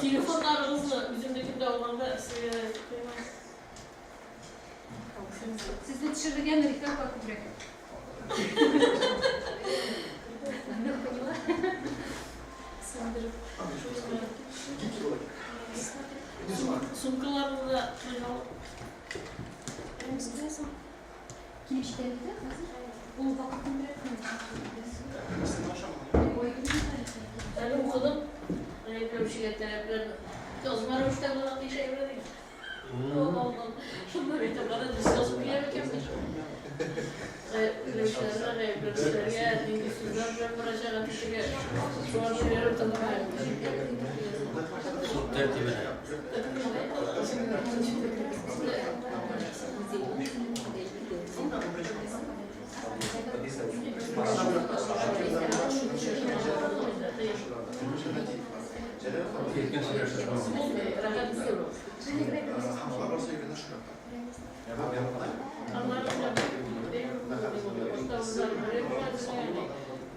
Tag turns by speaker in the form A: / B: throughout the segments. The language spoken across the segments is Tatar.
A: Телефоннарыгызны үземнекендә алганда сезгә әйтеп куймам.
B: Сезне төшерергә Нурифә апа күбрәк. Поняла?
A: Сүндереп. Сумкаларны да кыйналып.
B: Килеп җитә бит, хәзер. Ул вакытын белә.
A: Әле укыдым. Гаепләүчегә таләпләр язма рәвештә булырга тиеш әйбер ди. Шунда бит аны дөрес язып килә микән бит? Гаепләүчеләргә, гаепләүчеләргә нинди сүзләр белән мөрәҗәгать итәргә, шуларны өйрәнеп тотарга.
C: Суд тәртибенә. Иркен сөйләшә
A: Рәхәт түгел ул.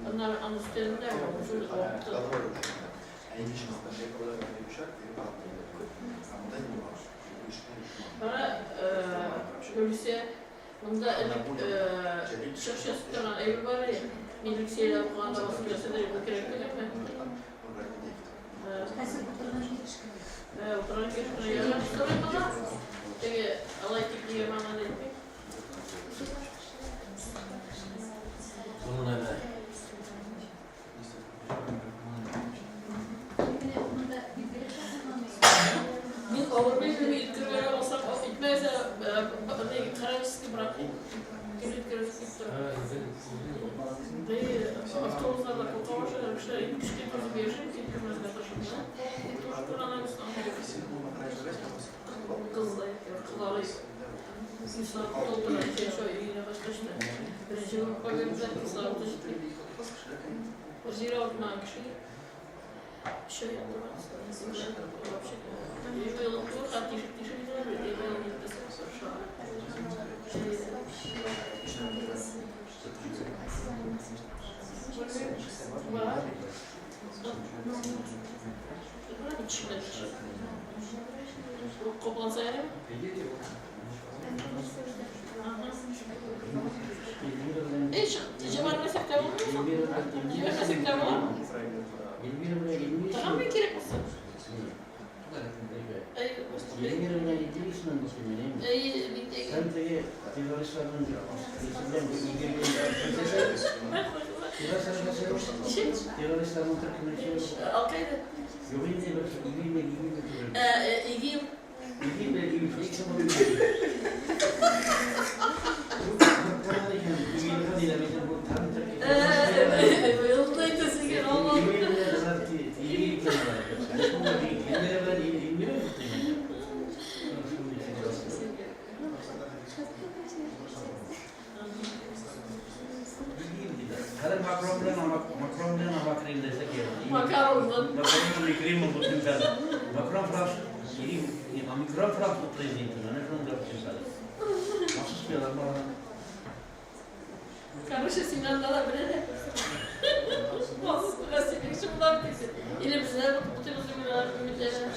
A: Аннары аны өстәлендә шул вакытта. Бара Гөлүсә, монда элек чыгыш ясап торган әйбер бар иде. Мин Русиядә укыганда басып ясады, бу кирәк түгелме?
B: Хәзер утырган килеш кенә.
A: Утырган килеш кенә ярар. Сорыйм ана. Теге алай дип нигә мәгънә әйтми.
C: Шуның әле.
B: Монда билгеле
A: Мин авыр бәйлеме иткергә алсам, итмәсә, ни, хронический бронхит. Килеп килеп тора. Автобусларда курка башладым, кешеләр иң кечкенә кызып яши, китермәскә тырышып. Кызлар, кызлары кислород тутыра, икенче ай өенә кайткач та. Беренче группа бирделәр, кислород та җитми. Бер җир авыртмаган кеше. Өч ай яттырган. Вообще, тишек тишек Капланса ярыймы? Эй, җибәрмәсәк тә булмый. Җибәрмәсәк тә була. Тагын бер кирәк булса. Эй, эй, бит Алкайда. ИГИЛ. Юлда әйтәсең, Аллам.
C: Хәзер Макрон белән Макрон белән Макрон дисәк ярый.
A: Макароннан.
C: Макрон Крым бөтен хәзер. Макрон Франц, Макрон Франц президенты, менә шуны да бөтен хәзер. Махсус куялар баланы.
A: Короче, син анда да белә. Махсус куя синең шунда бит. Или безләр бутыбыз дип өметләнә.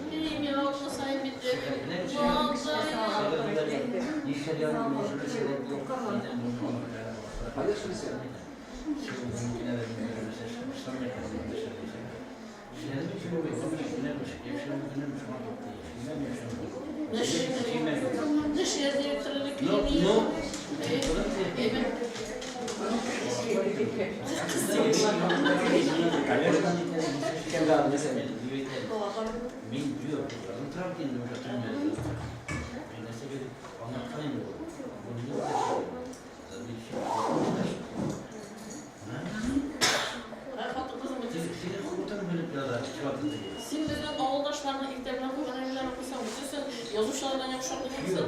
A: Мин алмасайым бит. Нәшрият директоры.
C: Ну, мин diyor,
A: Син безнең авылдашларны иртә белән куйган әйберләрне укыйсың, бөтенесен язучылардан яхшырак беләсең.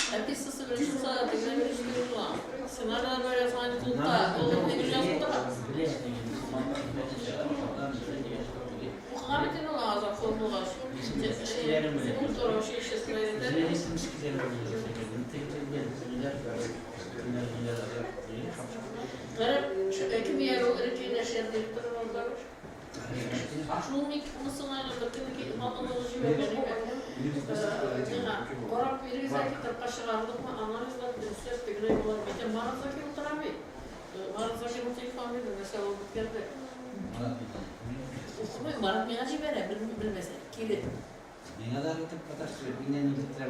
A: Ә пьесасы беренче булса да, тегеләр беренче түгел була. Сценарийлар бер язган клубта, ул нигез язып тора. Укыган бит инде ул азак булгач. Скульптура училищесында. Гарәп кем ул элекке нәшрият директоры булды. Шул ник монысына әле бер көнне хатыныгыз җибәргән икән. Миңа карап бирегез, китапка чыгардыкмы, анализлап, дөресләп, тегеләй болай. Әйтәм, Марат Закир утыра бит. Марат Закирның телефоны бирде, нәрсә булып беткән. Укымый, Марат миңа җибәрә, белмәсә, кире.
C: Миңа да итеп каташтырып, миннән егетләр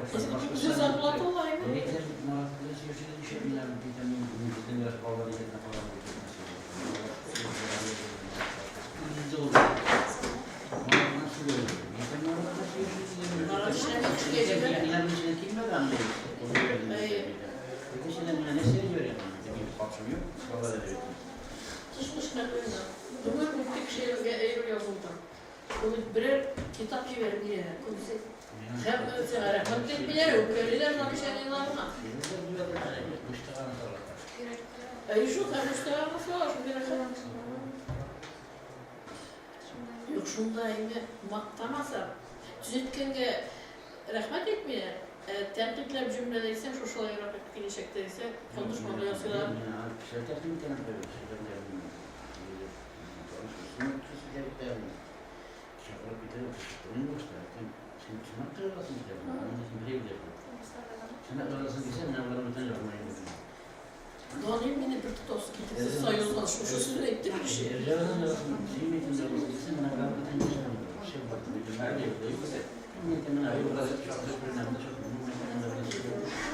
A: Үзе зарплата ала инде.
C: Егетләр Марат белән сөйләшеп ничә мин витамин безнең бераз балалар егетне карап
A: Марат эшләми, кешегә җибәрә. Тышкы эшләрдә. Бүген күп кешеләргә әйбер язылды. Ул бит берәр китап җибәреп бирә, күбесе. Һәм сиңа рәхмәт әйтмиләр, үпкәлиләр замечаниеларына. Әй шул, һәм үстәгән шул, шундый рәхәт. Юк, шунда инде мактамаса, төзәткәнгә рәхмәт әйтмиләр, ә тәнкыйтьләп җөмлә әйтсәң, шушылайрак итеп киләчәктә дисәң, катышмады ясыйлар. Данил мине бер тотасы китеп, союздан шушы сүзне әйтте кеше.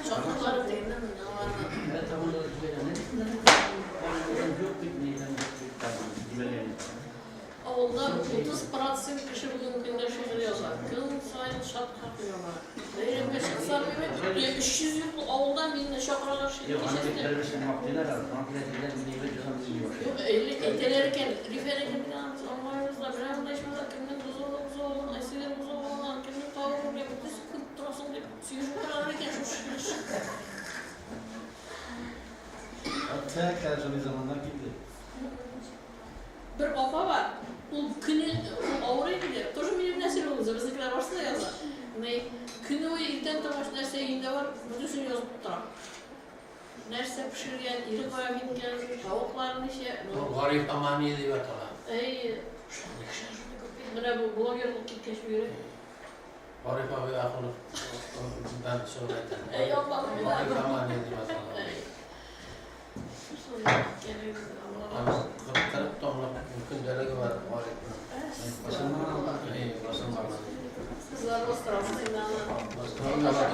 A: Шатлыклары дигәннән аларны. Авылда 30% кеше бүгенге көндә шигырь яза. Көн саен шатка куялар. Бәйрәмгә чыксам, 300 ел авылда мине чакыралар шигырь кичәсенә. Юк, әйтәләр икән, Рифәт әкә менә аңлайбыз да, менә монда ичмаса кемнең бозавы бозавын, Айсиләр бозавын, кемнең тавыгы белән бөтенесе күреп торасың дип сөйләшеп торалар икән шушы. Бер апа бар, ул көне ул авырый диде. Тоже минем нәсел ул, безнекеләр барысы да яза. Менә көне буе иртән торгач нәрсә өендә бар, бөтенесен язып тора. Нәрсә пешергән, ире кая киткән, тавыклары ничә.
D: Гариф Амани дип атала.
A: Әй, шундый кешеләр шундый күп бит. Менә бу блогерлык киткәч бигрәк.
D: Гариф абый Ахуновдан чыгып әйтәм.
A: Әй, аңладым мин.
D: Гариф Амани дип атала.
A: Әй. Шундый киткән инде, аңламадым.
D: Аның 40 томлык көндәлеге бар Гарифның. Әй, басылмаган.
A: Кызлар бастырасың инде аны.
D: Бастыралар.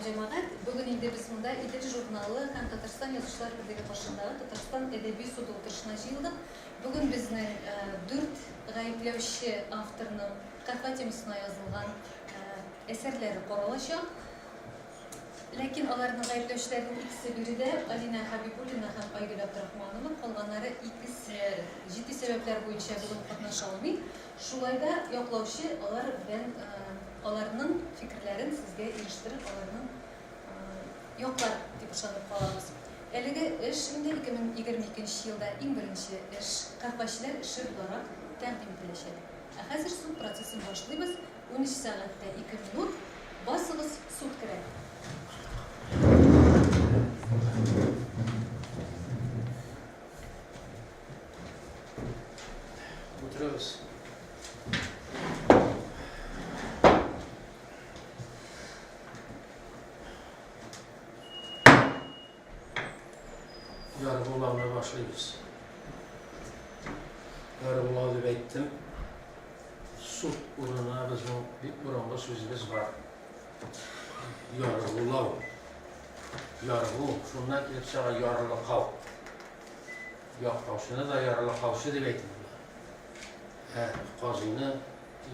B: җәмәгать! Бүген инде без монда Идел журналы һәм Татарстан Язучылар берлеге каршындагы Татарстан әдәби суды утырышына җыелдык. Бүген безнең дүрт гаепләүче авторның каһвә темасына язылган әсәрләре каралачак. Ләкин аларның гаепләүчеләрнең икесе биредә, Алинә Хәбибуллина һәм Айгөл Абдрахманова, калганнары икесе җитди сәбәпләр буенча бүген катнаша алмый. Шулай да яклаучы алар белән аларның фикерләрен сезгә ирештерер, аларның яклар дип ышанып калабыз. Әлеге эш инде 2022 нче елда иң беренче эш, каһвәчеләр эше буларак тәкъдим ителәчәк. Ә хәзер суд процессын башлыйбыз. 13 сәгать тә 2 минут. Басыгыз, суд керә.
D: Утырыгыз. Яргулауны башлыйбыз. Яргулау дип әйттем. Суд урынына безнең бик борынгы сүзебез бар. Яргулау. Яргу, шуннан килеп чыга ярлыкау. Яклаучыны да ярлыкаучы дип әйтелә. Ә казыйны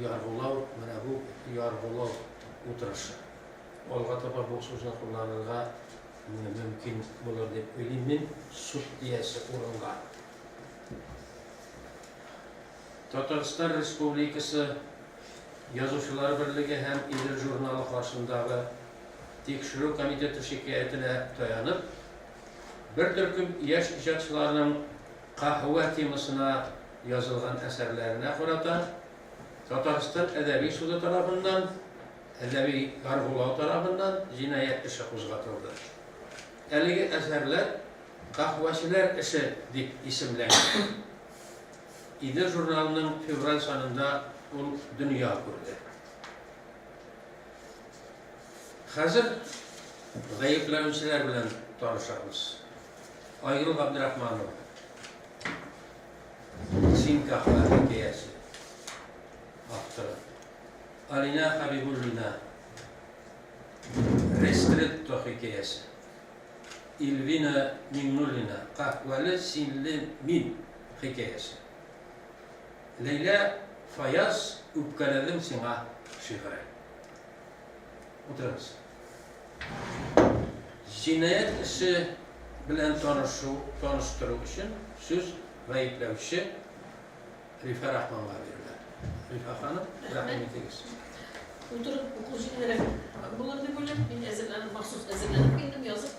D: яргулау, менә бу яргулау утырышы. Алга таба бу сүзне кулланырга мөмкин булыр дип уйлыйм мин, суд диясе урынга. Татарстан Республикасы Язучылар берлеге һәм Идел журналы каршындагы Тикшерү комитеты шикаятенә таянып, бер төркем яшь иҗатчыларның каһвә темасына язылган әсәрләренә карата Татарстан Әдәби суды тарафыннан, әдәби яргулау тарафыннан җинаять эше кузгатылды. Әлеге әсәрләр Каһвәчеләр эше дип исемләнгән. Идел журналының февраль санында ул дөнья күрде. Хәзер гаепләнүчеләр белән танышабыз. Айгөл Габдрахманова. Син каһвә хикәясе авторы. Алинә Хәбибуллина. Рестретто хикәясе. Ильвина Миңнуллина, Каһвәле синле мин хикәясе. Ләйлә Фаяз Үпкәләдем сиңа шигыре. Утырыгыз. Җинаять эше белән танышу, таныштыру өчен сүз гаепләүче Рифә Рахманга бирелә. Рифә ханым, рәхим итегез.
A: Утырып уку җиңелрәк булыр дип уйлыйм. Мин әзерләнеп, махсус әзерләнеп килдем, язып.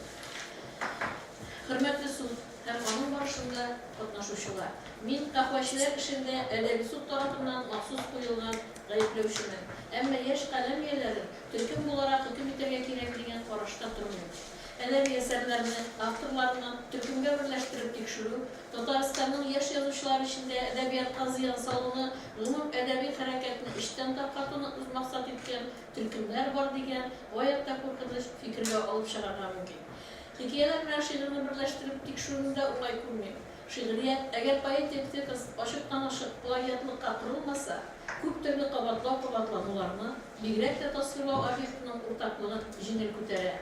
A: Хөрмәтле суд һәм аның барышында катнашучылар! Мин каһвәчеләр эшендә әдәби суд тарафыннан махсус куелган гаепләүчемен. Әмма яшь каләм ияләрен төркем буларак хөкем итәргә кирәк дигән карашта тормыйм. Әдәби әсәрләрне авторларыннан төркемгә берләштереп тикшерү Татарстанның яшь язучылары эчендә әдәбиятка зыян салуны, гомум әдәби хәрәкәтне эчтән таркатуны үзмаксат иткән төркемнәр бар дигән гаять тә куркыныч фикергә алып чыгарга мөмкин. Хикәяләр белән шигырьне берләштереп тикшерүне дә уңай күрмим. Шигърият, әгәр поэтик текст ачыктан-ачык плагиатлыкка корылмаса, күп төрле кабатлау-кабатлануларны, бигрәк тә тасвирлау объектының уртаклыгын җиңел күтәрә.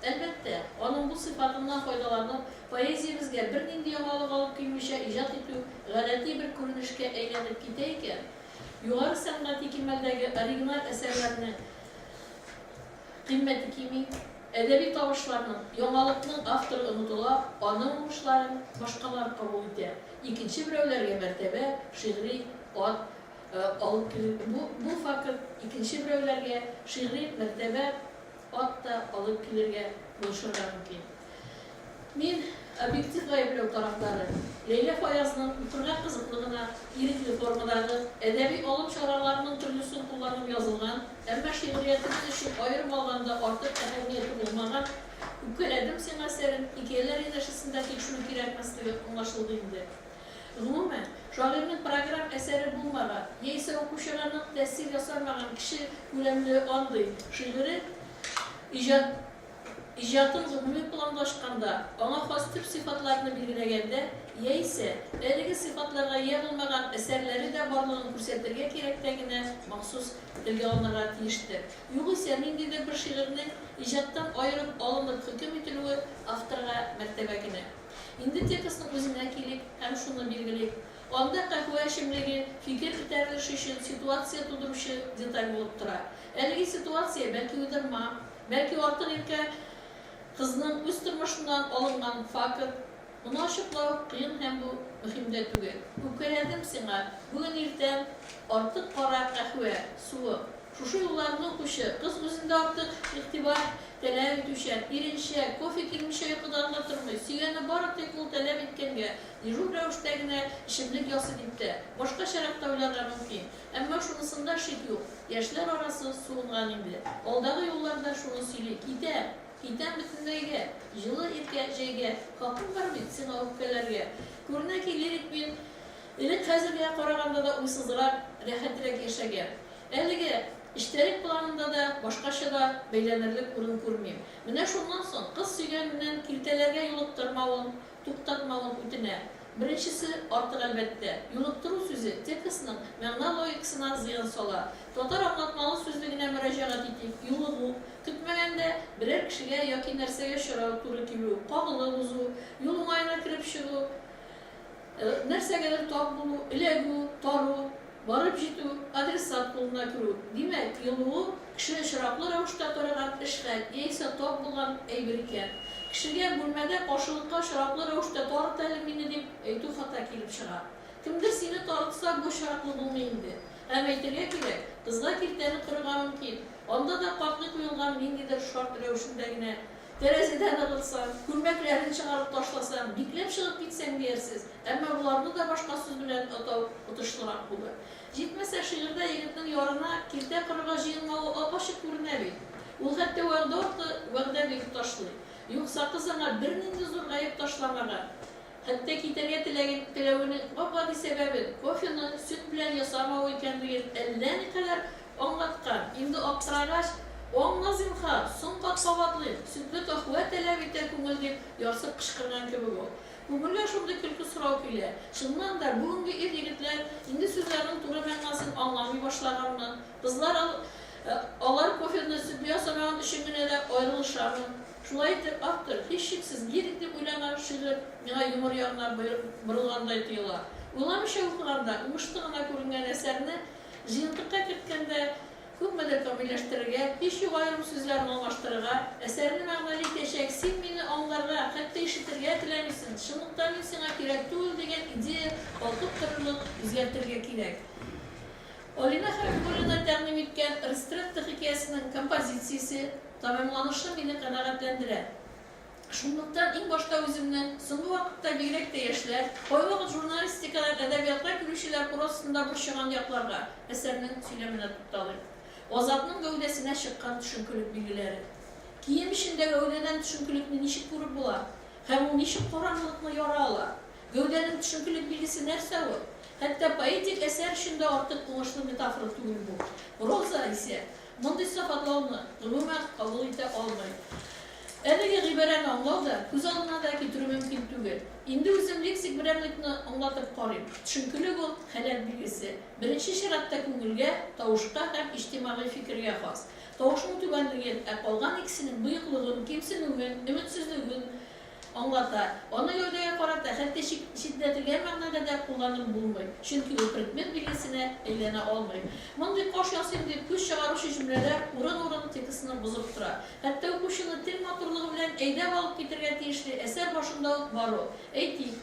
A: Әлбәттә, аның бу сыйфатыннан файдаланып, поэзиябезгә бернинди яңалык алып килмичә иҗат итү гадәти бер күренешкә әйләнеп китә икән, югары сәнгати кимәлдәге оригиналь әсәрләрнең кыйммәте кими, әдәби табышларның, яңалыкның авторы онытыла, аның уңышларын башкалар кабул итә, икенче берәүләргә мәртәбә, шигъри ат алып килер, бу факт икенче берәүләргә шигъри мәртәбә, ат та алып килергә булышырга мөмкин. Мин, объектив гаепләү тарафдары. Ләйлә Фаязның укырга кызыклы гына, ирекле формадагы, әдәби алым чараларының төрлесен кулланып язылган, әмма шигъриятебез өчен аерым алганда артык әһәмияте булмаган Үпкәләдем сиңа әсәрен хикәяләр янәшәсендә тикшерү кирәкмәслеге аңлашылды инде. Гомумән, шагыйрьнең программ әсәре булмаган, яисә укучыга нык тәэсир ясамаган кече күләмле андый шигыре иҗат Иҗатын гомуми планда ачканда, аңа хас төп сыйфатларны билгеләгәндә яисә әлеге сыйфатларга ия булмаган әсәрләре дә барлыгын күрсәтергә кирәктә генә махсус телгә алынырга тиештер. Югыйсә, ниндидер бер шигырьнең иҗаттан аерып алынып хөкем ителүе авторга мәртәбә генә. Инде текстның үзенә килик һәм шуны билгелик, анда каһвә эчемлеге фикер этәрелеше өчен ситуация тудыручы деталь булып тора. Әлеге ситуация, бәлки уйдырма, бәлки артык иркә кызның үз тормышыннан алынган факт. Моны ачыклау кыен һәм бу мөһим дә түгел. Үпкәләдем сиңа, бүген иртән артык кара каһвә, суык. Шушы юлларны укучы кыз үзендә артык игътибар таләп итүчән, иренчәк, кофе килмичә йокыдан да тормый, сөйгәне бары тик ул таләп иткәнгә, дежур рәвештә генә эчемлек ясый дип тә, башкачарак та уйларга мөмкин. Әмма шунысында шик юк, яшьләр арасы суынган инде. Алдагы юллар да шуны сөйли, Китәм! Китәм бөтенләйгә, җылы иркә җәйгә, Хакым бар бит сиңа үпкәләргә. Күренә ки, лирик мин элек хәзергә караганда да уйсызрак, рәхәтрәк яшәгән. Әлеге эчтәлек планында да башкача да бәйләнерлек урын күрмим. Менә шуннан соң кыз сөйгәненнән киртәләргә юлыктырмавын, туктатмавын үтенә. Беренчесе артык әлбәттә. Юлыктыру сүзе текстның мәгънә логикасына зыян сала. Татар аңлатмалы сүзлегенә мөрәҗәгать итик, юлыгу, көтмәгәндә берәр кешегә яки нәрсәгә очрау, туры килү, кагылып узу, юл уңаена кереп чыгу, Нәрсәгәдер тап булу, эләгү, тару, барып җитү, адресат кулына керү. Димәк, йолуы, кеше очраклы рәвештә тараган эш-хәл яисә тап булган әйбер икән. Кешегә бүлмәдә каршылыкка очраклы рәвештә тарыт әле мине дип әйтү хата килеп чыга. Кемдер сине тарытса, бу очраклы булмый инде. Һәм әйтергә кирәк, кызга киртәне корырга мөмкин. Анда да катгый куелган ниндидер шарт рәвешендә генә. Тәрәзәдән ыргытсаң, күлмәкләрен чыгарып ташласаң, бикләп чыгып китсәң диярсез, әмма боларны да башка сүз белән атау отышлырак булыр. Җитмәсә, шигырьдә егетнең ярына киртә корырга җыенмавы ап-ачык күренә бит. Ул хәтта вәгъдә арты вәгъдә биреп ташлый. Юкса кыз аңа бернинди зур гаеп ташламаган. Хәтта китәргә теләген теләвенең гап-гади сәбәбен, кофены сөт белән ясамавы икәнлеген әллә никадәр аңлаткан. Инде аптырагач, Аңла, зинһар, соң кат кабатлыйм, сөтле каһвә таләп итә күңел, дип ярсып кычкырган кебек ул. Күңелгә шундый көлке сорау килә, чыннан да, бүгенге ир-егетләр инде сүзләрнең туры мәгънәсен аңламый башлаганмы? Кызлар алар кофены сөтле ясамаган өчен генә дә аерылышамы? Шулай итеп, автор, һичшиксез, лирик дип уйланган шигырь миңа юмор ягына борылгандай тоела. Уйламыйча укыганда, уңышлы гына күренгән әсәрне җыентыкка керткәндә, күпмедер камилләштерергә, һич юк аерым сүзләрен алмаштырырга, әсәрне мәгънәле итәчәк син мине аңларга, хәтта ишетергә теләмисең, чынлыкта мин сиңа кирәк түгел дигән идея калкып торырлык үзгәртергә кирәк. Алинә Хәбибуллина тәкъдим иткән Ристретто хикәясенең композициясе, тәмамланышы мине канәгатьләндерә. Шунлыктан иң башта үземне, соңгы вакытта бигрәк тә яшьләр, кайвакыт журналистикадан әдәбиятка килүчеләр кул астында борчыган якларга, әсәрнең сөйләменә тукталыйм. Азатның гәүдәсенә чыккан төшенкелек билгеләре. Кием эчендә гәүдәдән төшенкелекне ничек күреп була? Һәм ул ничек караңгылыкны яра ала? Гәүдәнең төшенкелек билгесе нәрсә ул? Хәтта поэтик әсәр өчен дә артык уңышлы метафора түгел бу. Проза исә мондый сыфатлауны, гомумән, кабул итә алмый. Әлеге гыйбарәне аңлау да, күз алдына да китерү мөмкин түгел. Инде үзем лексик берәмлекне аңлатып карыйм. Төшенкелек ул, халәт билгесе. Беренче чиратта күңелгә, тавышка һәм иҗтимагый фикергә хас. Тавышның түбәнлеген, ә калган икесенең боеклыгын, кимсенүен, өметсезлеген Аңлата. Аны гәүдәгә карата хәтта читләтелгән мәгънәдә дә кулланып булмый, чөнки ул предмет билгесенә әйләнә алмый. Мондый каш ясыйм дип күз чыгаручы җөмләләр урын-урын текстны бозып тора. Хәтта укучыны тел матурлыгы белән әйдәп алып китергә тиешле әсәр башында ук бар ул. Әйтик.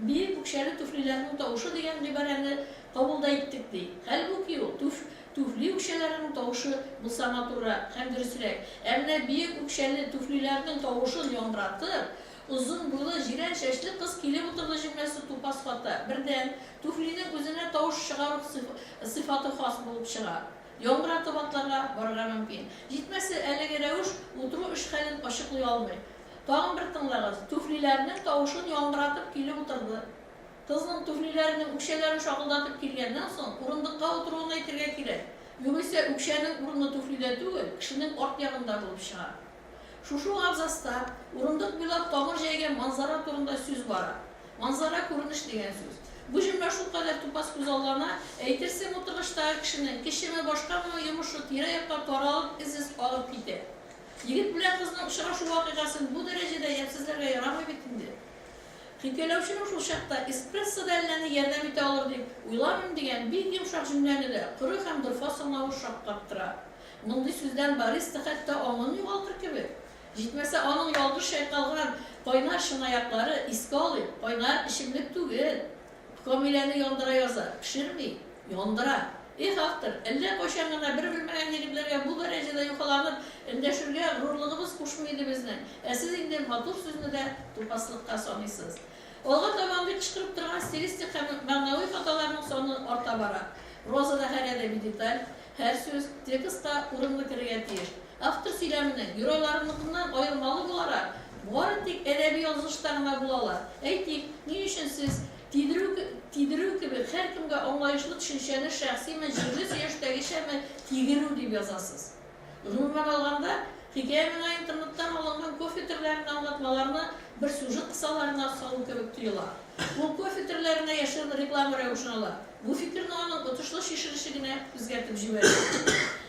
A: Биек үкчәле түфлиләрнең тавышы дигән гыйбарәне кабул да иттек, ди. Хәлбуки ул, түф, түфли үкчәләренең тавышы булса матуррак һәм дөресрәк. Ә менә биек үкчәле түфлиләрнең тавышын яңгыратып, озын буйлы, җирән чәчле кыз килеп утырды җөмләсе тупас хата. Бердән, түфлинең үзенә тавыш чыгару сыйфаты хас булып чыга. Яңгыратып атларга барырга мөмкин. Җитмәсә, әлеге рәвеш утыру эш-хәлен ачыклый алмый. Тагын бер тыңлагыз, түфлиләренең тавышын яңгыратып килеп утырды. Кызның түфлиләренең үкчәләрен шакылдатып килгәннән соң, урындыкка утыруын әйтергә кирәк. Югыйсә, үкчәнең урыны түфлидә түгел, кешенең арт ягында булып чыга. Шушы ук абзацта урындык буйлап тамыр җәйгән манзара турында сүз бара. Манзара, күренеш дигән сүз. Бу җөмлә шулкадәр тупас күзаллана, әйтерсең утыргычтагы кешенең, кечеме, башкамы, йомышы тирә-якка таралып эзсез агып китә. Егет белән кызның очрашу вакыйгасын бу дәрәҗәдә ямьсезләргә ярамый бит инде. Хикәяләүченең шул чакта эспрессо да әллә ни ярдәм итә алыр дип уйламыйм дигән бик йомшак җөмләне дә коры һәм дорфа санавы шаккаттыра. Мондый сүздән бариста хәтта аңын югалтыр кебек. Җитмәсә, аның ялгыш чайкалган кайнар чынаяклары, искә алыйк, кайнар эчемлек түгел, Камиләне яндыра яза, пешерми, яндыра. Эх, автор, әллә кайчан гына бер белмәгән егетләргә бу дәрәҗәдә юхаланып эндәшергә горурлыгыбыз кушмый иде безнең, ә сез инде матур сүзне дә тупаслыкка саныйсыз. Алга таба андый кычкырып торган стилистик һәм мәгънәви хаталарның саны арта бара. Прозада һәр әдәби деталь, һәр сүз текстка урынлы керергә тиеш. Автор сөйләменең, геройларыныкыннан аермалы буларак, бары тик әдәби язылышта гына була ала. Әйтик, ни өчен сез тидерү, тидерү кебек һәркемгә аңлаешлы төшенчәне шәхсиме, җирле сөйләштәгечәме тигерү дип язасыз? Гомумән алганда, хикәя миңа интернеттан алынган кофе төрләренә аңлатмаларны бер сюжет кысаларына салу кебек тоела. Ул кофе төрләренә яшерен реклама рәвешен ала. Бу фикерне аның отышлы чишелеше генә үзгәртеп җибәрә.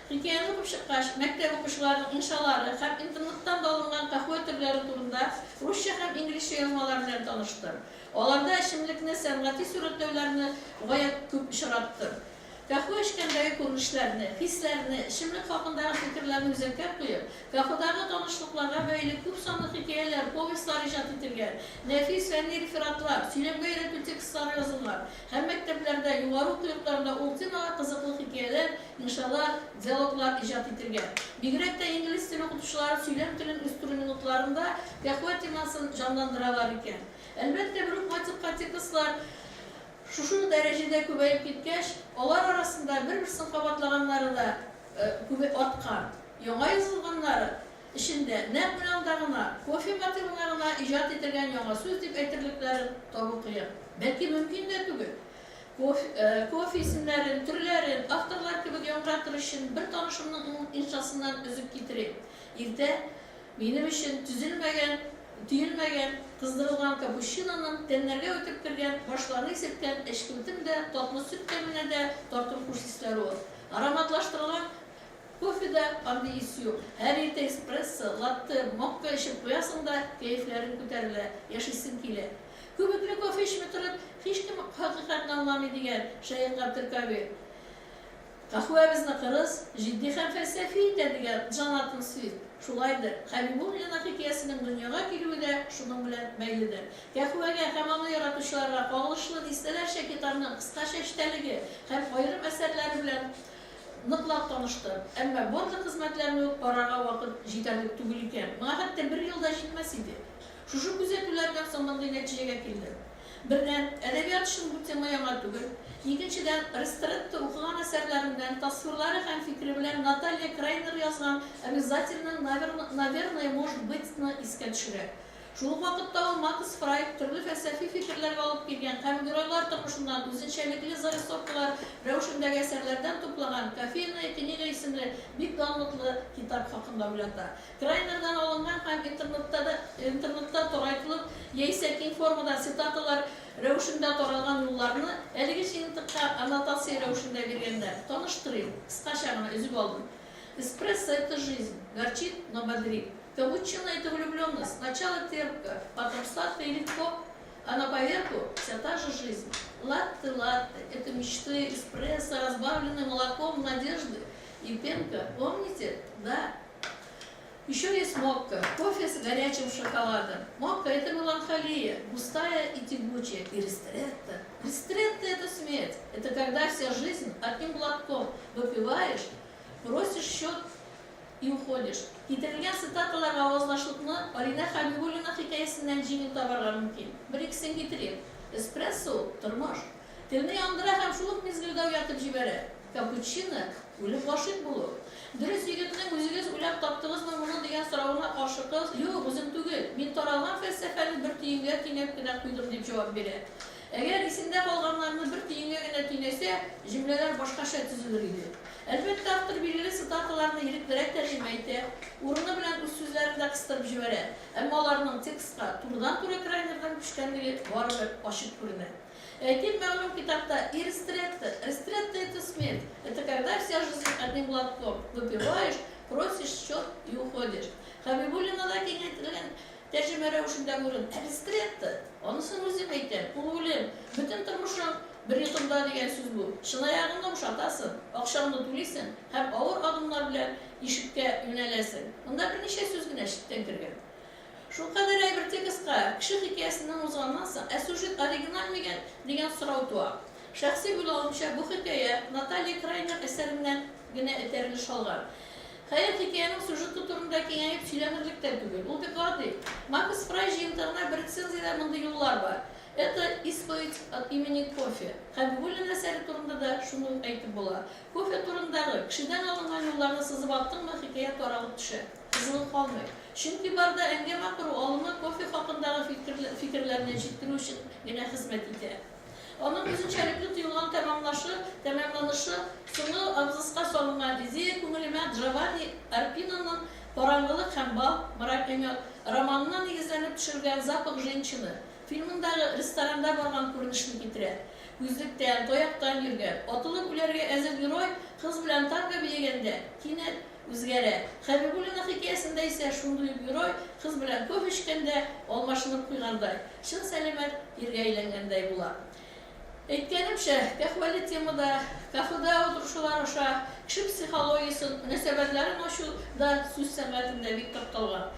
A: Хикәяне укып чыккач, мәктәп укучыларының иншалары һәм интернеттан да алынган каһвә төрләре турында русча һәм инглизчә язмалар белән таныштым. Аларда эчемлекне сәнгати сурәтләүләрне гаять күп очраттым. Каһвә эчкәндәге күренешләрне, хисләрне, эчемлек хакындагы фикерләрне үзәккә куеп, кафедагы танышлыкларга бәйле күп санлы хикәяләр, повестьлар иҗат ителгән, нәфис фәнни рефератлар, сөйләмгә өйрәтү текстлары язылган һәм мәктәпләрдә, югары уку йортларында ул темага кызыклы хикәяләр, иншалар, диалоглар иҗат ителгән. Бигрәк тә инглиз теле укытучылары сөйләм телен үстерү минутларында каһвә темасын җанландыралар икән. Әлбәттә, бер үк мотивка текстлар Шушы дәрәҗәдә күбәеп киткәч, алар арасында бер-берсен кабатлаганнары да күбе арткан. Яңа язылганнары эчендә нәкъ менә анда гына, кофе мотивына гына иҗат ителгән яңа сүз дип әйтерлекләрен табу кыен. Бәлки мөмкин дә түгел. Кофе, кофе исемнәрен, төрләрен, авторлар кебек яңгыратыр өчен бер танышымның иншасыннан өзек китерим. Иртә Минем өчен төзелмәгән, төелмәгән, кыздырылган капучиноның тәннәргә үтеп кергән, башларны исерткән әчкелтем дә, татлы сөт тәменә дә тартым хуш исләр ул. Ароматлаштырылган кофеда андый ис юк. Һәр иртә эспрессо, латте, мокка эчеп куясың да, кәефләрең күтәрелә, яшисең килә. Күбекле кофе эчми торып, һичкем хакыйкатьне аңламый, дигән Шәех Габделкави. Каһвә безне кырыс, җитди һәм фәлсәфи итә, дигән Джонатан Свифт. Шулайдыр, Хәбибуллина хикәясенең дөньяга килүе дә шуның белән бәйледер. Каһвәгә һәм аны яратучыларга кагылышлы дистәләрчә китапның кыскача эчтәлеге һәм аерым әсәрләре белән ныклап таныштым. Әмма барлык хезмәтләрне үк карарга вакыт җитәрлек түгел икән. Моңа хәтта бер ел да җитмәс иде. Шушы күзәтүләрдән соң мондый нәтиҗәгә килдем. Бердән, әдәбият өчен бу тема яңа түгел. Икенчедән, Рестретто укыган әсәрләреннән, тасвирлары һәм фикере белән Наталья Крайнер язган Обязательно, наверно, наверное, может быть ны искә төшерә. Шул ук вакытта ул Макс Фрай төрле фәлсәфи фикерләргә алып килгән һәм геройлар тормышыннан үзенчәлекле зарисовкалар рәвешендәге әсәрләрдән туплаган Кофейная книга исемле бик данлыклы китап хакында уйлата. Крайнердан алынган һәм интернетта да интернетта тарайтылып яисә киң формада цитаталар рәвешендә таралган юлларны әлеге җыентыкка аннотация рәвешендә биргәннәр. Таныштырыйм, кыскача гына өзеп алдым. Эспрессо, это жизнь. Горчит, но бодрит. Капучино, это влюбленность. Сначала терпко, потом сладко и легко, а на поверку вся та же жизнь. Латте, латте, это мечты, эспрессо, разбавленные молоком надежды и пенка. Помните? Да. Еще есть мокка, кофе с горячим шоколадом. Мокка – это меланхолия, густая и тягучая. И ристретто. Ристретто – это смерть. Это когда вся жизнь одним глотком выпиваешь, бросишь счет и уходишь. Китерелгән цитаталарга аваздашлыкны Алинә Хәбибуллина хикәясеннән җиңел табарга мөмкин. Бер-икесен китерим. Эспрессо ул, тормыш. Телне яндыра һәм шул ук мизгелдә уятып җибәрә. Капучино, үлеп гашыйк булу. Дөрес, егетнең үзегез уйлап таптыгызмы моны дигән соравына каршы кыз, Юк, үзем түгел, мин таралган фәлсәфәне бер төенгә төйнәп кенә куйдым, дип җавап бирә. Әгәр исендә калганнарны бер төенгә генә төйнәсә, җөмләләр башкача төзелер иде. Әлбәттә, автор билгеле цитаталарны иреклерәк тәрҗемә итә, урыны белән үз сүзләрен дә. кыстырып җибәрә, әмма аларның текстка турыдан-туры Крайнердан күчкәнлеге барыбер ачык күренә. Әйтик, мәгълүм китапта И ристретто, ристретто это смерть, это когда вся жизнь одним глотком, выпиваешь, просишь счет и уходишь. Хәбибуллинада киңәйтелгән тәрҗемә рәвешендә урын, ә ристретто, анысын үзем әйтәм, ул үлем, бөтен тормышың бер йотымда дигән сүз бу. Чынаягыңны бушатасың, акчаңны түлисең һәм авыр адымнар белән ишеккә юнәләсең. Монда берничә сүз генә читтән кергән. Шулкадәр әйбер текстка кеше хикәясеннән узганнан соң, ә сюжет оригиналь микән, дигән сорау туа. Шәхси уйлавымча, бу хикәя Наталья Крайнер әсәреннән генә этәрелеш алган. Хәер, хикәянең сюжеты турында киңәеп сөйләнерлек тә түгел, ул бик гади. Макс Фрай җыентыгына бер рецензиядә мондый юллар бар, Это исповедь от имени кофе. Хәбибуллин әсәре турында да шуны ук әйтеп була. Кофе турындагы, кешедән алынган юлларны сызып аттыңмы, хикәя таралып төшә. Кызыгы калмый. Чөнки барда әңгәмә кору алымы кофе хакындагы фикерләрне җиткерү өчен генә хезмәт итә. Аның үзенчәлекле тоелган тәмамлашы, тәмамланышы, соңгы абзацка салынган идея күңелемә Джованни Арпиноның Караңгылык һәм бал, Мрак и мед, романына нигезләнеп төшерелгән Запах женщины фильмындагы ресторанда барган күренешне китерә. Күзлектән, таяктан йөргән, атылып үләргә әзер герой кыз белән танго биегәндә, кинәт, Үзгәрә. Хәбибуллина хикәясендә исә шундый ук герой кыз белән кофе эчкәндә алмашынып куйгандай, чын сәламәт иргә әйләнгәндәй була. Әйткәнемчә, кәһвәле темада, кафеда утыручылар аша кеше психологиясен, мөнәсәбәтләрен ачу да сүз сәнгатендә бик тапталган.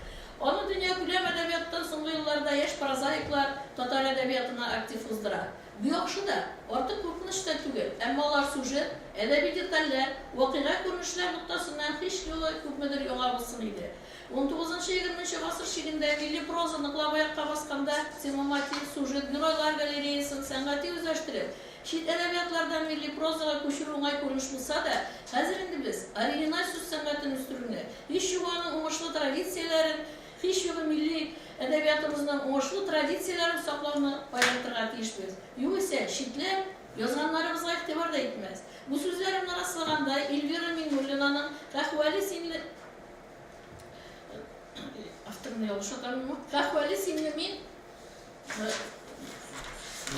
A: Аны дөньякүләм әдәбияттан соңгы елларда яшь прозаиклар татар әдәбиятына актив уздыра. Бу яхшы да, артык куркыныч та түгел, әмма алар сюжет, әдәби детальләр, вакыйга-күренешләр ноктасыннан һич югы күпмедер яңа булсын иде. Унтугызынчы-егерменче гасыр чигендә милли проза ныклап аякка басканда, тема-мотив, сюжет, геройлар галереясын сәнгати үзләштереп, чит әдәбиятлардан милли прозага күчерү уңай күренеш булса да, хәзер инде без оригиналь сүз сәнгатен үстерүне, һич югы аның уңышлы традицияләрен Һич югы милли әдәбиятыбызның уңышлы традицияләрен саклауны кайгыртырга тиешбез. Югыйсә, читләр язганнарыбызга игътибар да итмәс. Бу сүзләремне раслаганда Эльвира Миңнуллинаның Каһвәле синле авторны ялгыш атамыйммы? Каһвәле синле мин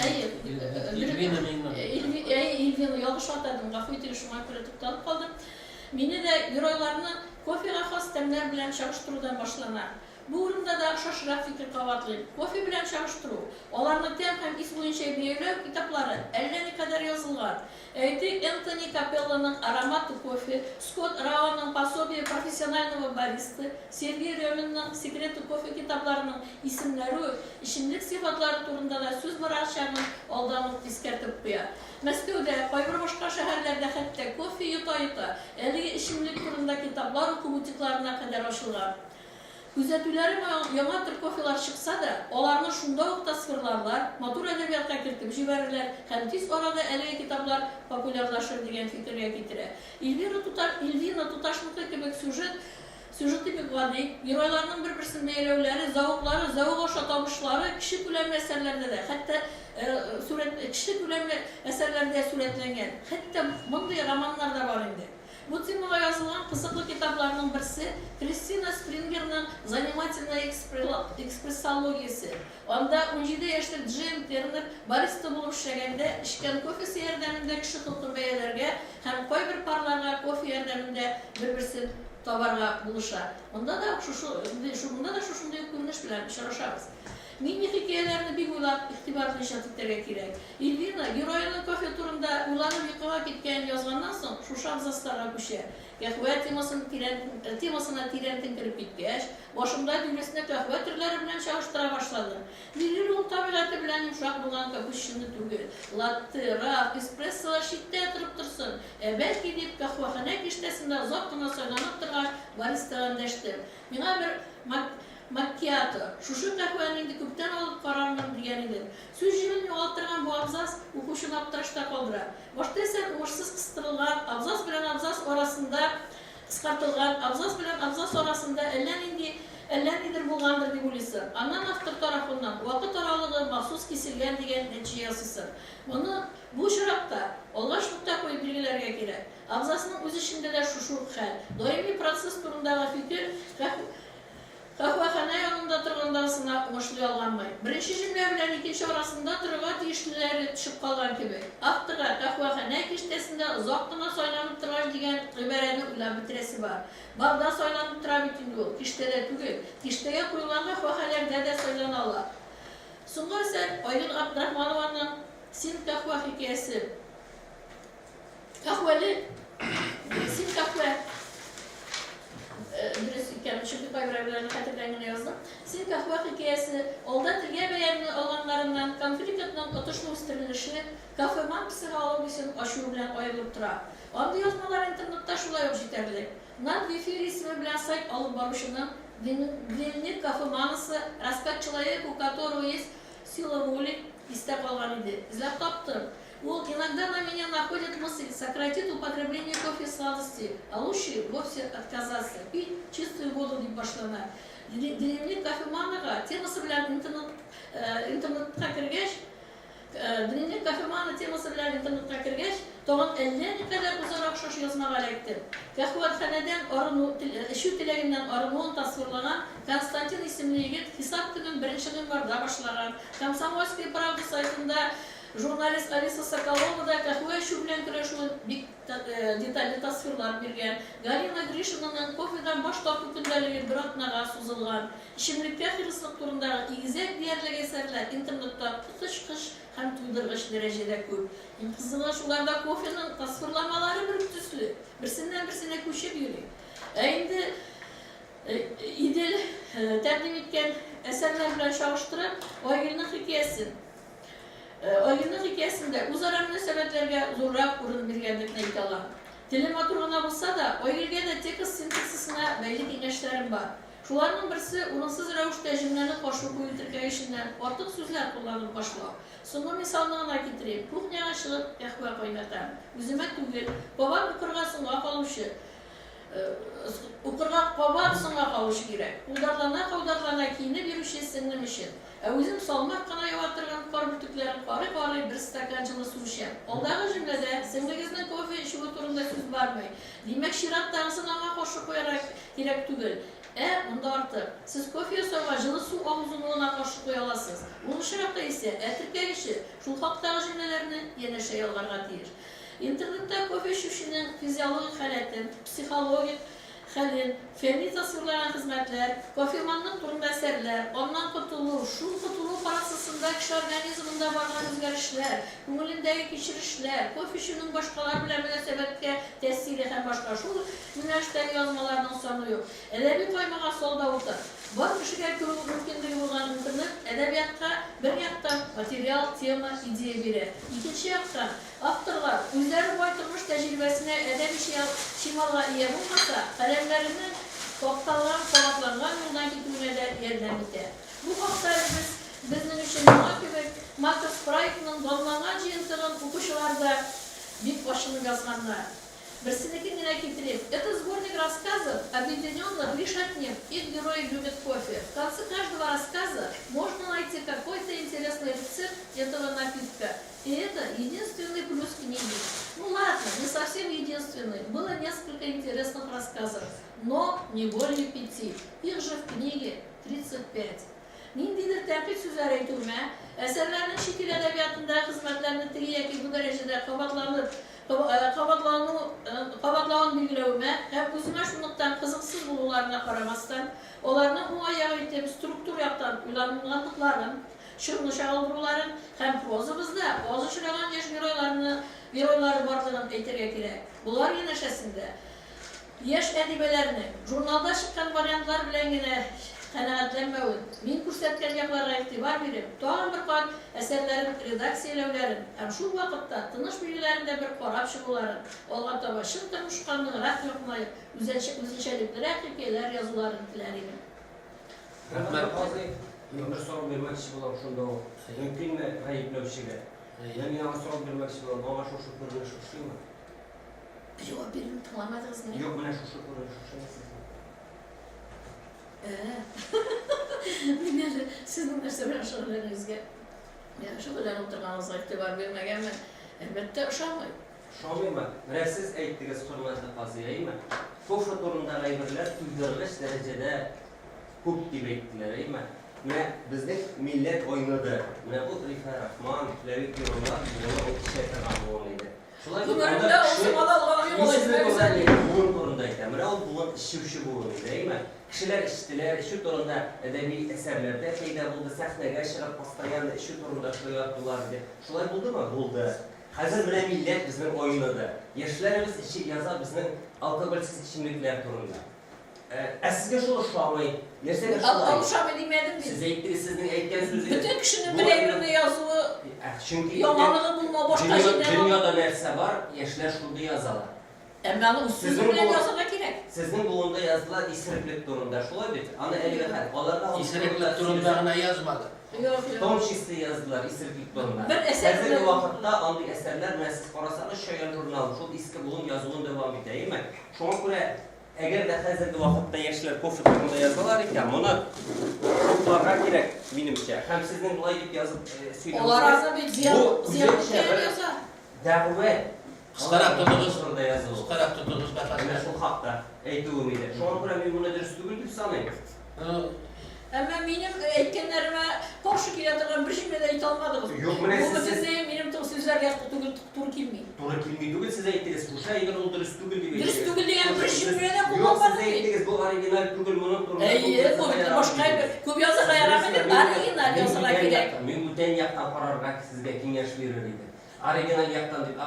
A: Әйе,
D: Эльвина Миңнуллина.
A: Әйе, Эльвина, ялгыш атадым, гафу итегез, шуңа күрә тукталып калдым. Мине дә геройларны кофега хас тәмнәр белән чагыштырудан башлана. Бу урында да охшашрак фикер кабатлыйм. Кофе белән чагыштыру, аларны тәм һәм ис буенча бәяләү китаплары әллә никадәр язылган. Әйтик, Энтони Капеллоның Ароматы кофе, Скотт Раоның Пособие профессионального баристы, Сергей Рёминның Секреты кофе китапларының исемнәре үк эчемлек сыйфатлары турында да сүз барачагын алдан ук искәртеп куя. Мәскәүдә, кайбер башка шәһәрләрдә хәтта кофе йота-йота, әлеге эчемлек турында китаплар уку бутикларына кадәр ачылган. Күзәтүләрем яңа төр кофелар чыкса да, аларны шунда ук тасвирларлар, матур әдәбиятка кертеп җибәрерләр һәм тиз арада әлеге китаплар популярлашыр дигән фикергә китерә. Эльвира туташ, Эльвина туташныкы кебек сюжет, сюжеты бик гади, геройларның бер-берсен бәяләүләре, зәвыклары, зәвык аша табышлары кече күләмле әсәрләрдә дә, хәтта сурәт, кече күләмле әсәрләрдә сурәтләнгән. Хәтта мондый романнар да бар инде. Бу темага язылган кызыклы китапларның берсе, Кристина Спрингерның Занимательная экспрессологиясе. Анда 17 яшьлек Джейн Тернер бариста булып эшләгәндә эчкән кофесы ярдәмендә кеше холкын бәяләргә һәм кайбер парларга кофе ярдәмендә бер-берсен табарга булыша. Монда да шушы монда да шушындый ук күренеш белән очрашабыз. Мини-хикәяләрне бик уйлап, игътибарлы иҗат итәргә кирәк. Эльвина, героеның кофе турында уйланып йокыга киткәнен язганнан соң, шушы абзацларга күчә. Кәһвә темасын тирән темасына тирәнтен кереп киткәч, башымда дөресне кәһвә төрләре белән чагыштыра башладым. Билгеле, ул табигате белән йомшак булган капучино түгел. Латте, раф, эспрессолар читтә торып торсын. Ә бәлки, дип, каһвәханә киштәсендә озак кына сайланып торгач, баристага эндәштем. Миңа бер Маккиато, шушы каһвәне инде күптән алып карармын, дигән идем. Сүз җебен югалттырган бу абзац укучыны аптырашта калдыра. Башта әсәр уңышсыз кыстырылган, абзац белән абзац арасында кыскартылган, абзац белән абзац арасында әллә нинди, әллә нидер булгандыр дип уйлыйсың. Аннан автор тарафыннан вакыт аралыгы махсус киселгән дигән нәтиҗә ясыйсың. Моны бу очракта алгач нокта куеп билгеләргә кирәк. Абзацның үз эчендә дә шушы ук хәл. Даими процесс турындагы фикер. Каһвәханә янында торгандагысына уңышлы ялганмый. Беренче җөмлә белән икенче арасында торырга тиешлеләре төшеп калган кебек. Авторга каһвәханә киштәсендә озак кына сайланып торгач дигән гыйбарәне уйлап бетерәсе бар. Барда сайланып тора бит инде ул, киштәдә түгел. Киштәгә куелган каһвәхәләрдә дә сайлана ала. Соңгы әсәр, Айгөл Габдрахманованың Син каһвә хикәясе. Каһвәле, син каһвә дөрес икән, чөнки кайберәүләрне хәтердән генә яздым. Син каһвә хикәясе алда телгә бәянне алганнарыннан конфликтның отышлы үстерелеше, кафеман психологиясен ачуы белән аерылып тора. Андый язмалар интернетта шулай ук җитәрлек. Над в эфире исеме белән сайт алып баручының Дневник кафеманасы, рассказ человека, у которого есть сила воли истә калган иде. Эзләп таптым. Ул иногда на меня находит мысль сократить употребление кофе и сладостей, а лучше вовсе отказаться, пить чистую воду дип башлана. Дневник кофеманага темасы белән интернет интернетка кергәч, Дневник кофемана темасы белән интернетка кергәч, тагын әллә никадәр үзара охшаш язмага эләктем. Каһвәханәдән арыну, эчү теләгеннән арынуын тасвирлаган Константин исемле егет хисап көнен беренче гыйнварда башлаган. Комсомольская правда сайтында журналист Алиса Соколова да каһвә эчү белән көрәшүен бик детальле тасвирлап биргән. Галина Гришинаның кофедан баш тарту көндәлеге бер атнага сузылган. Эчемлеккә хирыслык турындагы игезәк диярлек әсәрләр интернетта коточкыч һәм туйдыргыч дәрәҗәдә күп. Иң кызыгы, шуларда кофеның тасвирламалары бер үк төсле, берсеннән-берсенә күчеп йөри. Ә инде Идел тәкъдим иткән әсәрләр белән чагыштырып, Айгөлнең хикәясен Айгөлнең хикәясендә үзара мөнәсәбәтләргә зуррак урын биргәнлекне әйтә алам. Теле матур гына булса да, Айгөлгә дә текст синтаксисына бәйле киңәшләрем бар. Шуларның берсе, урынсыз рәвештә җөмләне каршы кую теркәгеченнән артык сүзләр кулланып башлау. Соңгы мисалны гына китерим, Кухняга чыгып, кәһвә кайнатам. Үземә түгел, кабат укырга соңга калучы, Укырга кабат соңга калучы кирәк. Каударлана-каударлана киенеп йөрүче сеңлем өчен. Ә үзем салмак кына ява торган кар бөртекләрен карый-карый бер стакан җылы су эчәм. Алдагы җөмләдә сеңлегезнең кофе эчүе турында сүз бармый. Димәк, чираттагысын аңа каршы куярга кирәк түгел. Ә монда артык. Сез кофе ясауга җылы су агызуны гына каршы куя аласыз. Ул очракта исә ә теркәгече шул хактагы җөмләләрне янәшә ялгарга тиеш. Интернетта кофе эчүченең физиологик халәтен, психологик хәлен фәнни тасвирлаган хезмәтләр, кофеманлык турында әсәрләр, аннан котылу, шул котылу процессында кеше организмында барган үзгәрешләр, күңелендәге кичерешләр, кофе эчүнең башкалар белән мөнәсәбәткә тәэсире һәм башка шул юнәлештәге язмаларның саны юк. Әдәби каймага сал да утыр. Бар кешегә керү мөмкинлеге булган интернет әдәбиятка, бер яктан, материал, тема, идея бирә, икенче яктан, авторлар, үзләре бай тормыш тәҗрибәсенә, әдәби чималга ия булмаса, каләмнәренең тапталган, кабатланган юлдан китүенә дә ярдәм итә. Бу хакта әле без безнең өчен яңа кебек Маркос Прайкның данланган җыентыгын укучылар да бик ачынып язганнар. Берсенекен генә китерим. Это сборник рассказов, объединенных лишь одним, их герои любят кофе. В конце каждого рассказа можно найти какой-то интересный рецепт этого напитка. И это единственный плюс книги. Ну ладно, не совсем единственный. Было несколько интересных рассказов, но не более пяти. Их же в книге 35. Ниндидер тәнкыйть сүзләре әйтүемә, әсәрләрнең чит ил әдәбиятындагы хезмәтләрне теге яки бу дәрәҗәдә кабатланып, кабатлану, кабатлавын билгеләвемә һәм үземә шунлыктан кызыксыз булуларына карамастан, аларның уңай ягы итеп структур яктан уйланылганлыкларын, чорны чагылдыруларын һәм прозабызда аз очраган яшь геройларны геройлары барлыгын әйтергә кирәк. Болар янәшәсендә Яшь әдибәләрнең журналда чыккан вариантлар белән генә канәгатьләнмәвен, мин күрсәткән якларга игътибар биреп, тагын бер кат әсәрләрен редакцияләүләрен һәм шул вакытта тыныш билгеләрен дә бер карап чыгуларын, алга таба чын тормышка ныграк якынаеп, үзенчәлеклерәк хикәяләр язуларын теләр идем.
E: Рәхмәт, казый. Мин бер сорау бирмәкче булам шунда ук. Мөмкинме гаепләүчегә? Менә мин аңа сорау бирмәкче булам, аңа шушы күренеш ошыймы?
A: Җавап бирүне тыңламадыгызмыни?
E: Юк, менә шушы күренеш ошыймы сезгә?
A: Ә. Мин әле сезнең нәрсә белән шөгыльләнүегезгә, шөгыльләнеп утырганыгызга игътибар бирмәгәнмен. Әлбәттә, ошамый.
E: Ошамыймы? Менә сез әйттегез, хөрмәтле казый, әйеме? Кофе турындагы әйберләр туйдыргыч дәрәҗәдә. күп дип әйттеләр, әйме? Менә безнең милләт айныды. Менә бу Рифә Рахман, Ләбиб Лероннар буыны ул эчә торган буын иде. Шулай бит, анда
A: Гомеремдә
E: кеше
A: узып ала алганым юк
E: Мин
A: алай
E: сезнең
A: итмәгез
E: турында
A: әле.
E: мин буын турында әйтәм. Менә ул буын эчүче буын иде, әйме? Кешеләр эчтеләр, эчү турында әдәби әсәрләр дә пәйда булды, сәхнәгә чыгып постоянно эчү турында шаяртулар иде. Шулай булдымы? Булды. Хәзер менә милләт безнең айныды. Яшьләребез эчеп яза безнең алкогольсез эчемлекләр турында. Ә сезгә шул ошамый. Нәрсәгә шулай?
A: Ошамый димәдем
E: Сез
A: мин.
E: әйттегез, сезнең әйткән сүзегез.
A: Бөтен кешенең
E: Бу
A: бер әйберне язуы,
E: Ә, чөнки
A: яңалыгы булмау, башка
E: дөнья,
A: җирдән алу.
E: дөньяда нәрсә бар, яшьләр шундый язалар.
A: Әмма аны үз сүзе
E: Сезнең
A: белән
E: бу
A: язарга кирәк.
E: Сезнең буында языла исереклек турында, шулай бит? Аны әлеге хәл. Аларга ул
D: Исереклек
E: турында
D: турында гына язмады.
A: Юк,
E: В
A: юк.
E: том числе язылар исереклек турында.
A: Бер әсәр
E: Хәзерге
A: белән-
E: вакытта андый әсәрләр, менә сез карасагыз, Чаян журналы шул иске буын язуын дәвам итә, әйеме? Шуңа күрә әгәр дә хәзерге вакытта яшьләр кофе турында язалар икән, моны хупларга кирәк, минемчә. Һәм сезнең болай дип язып сөйләвегез,
A: Алар аны бит зыян
E: бу
A: зыян
E: үзенчә
A: иткән
E: бер
A: яза.
E: дәгъвәт.
D: Кыскарак тотыгыз.
E: Турында язылу.
D: Кыскарак тотыгыз,
E: Менә
D: бәхәсне.
E: шул хакта әйтүем иде. Шуңа күрә мин моны дөрес түгел дип саныйм.
D: Ну,
A: Әмма минем әйткәннәремә каршы килә торган бер җөмлә дә әйтә алмадыгыз.
E: Юк, менә
A: Бу
E: сез-
A: бөтенләй минем сүзләргә түгел туры килми.
E: Туры килми түгел, сез әйттегез, шушы әйбер ул дөрес түгел дип
A: Дөрес
E: әйттегез.
A: түгел дигән бер җөмлә дә
E: Юк, сез
A: кулланмадым мин.
E: әйттегез, бу оригиналь түгел, моның турында күп
A: Әйе, бу
E: язарга
A: бит
E: ярамый
A: башка
E: дидегез.
A: әйбер. Күп язарга ярамый дип, оригиналь язарга кирәк.
E: Мин бүтән яктан карарга сезгә киңәш бирер идем. Оригиналь яктан дип,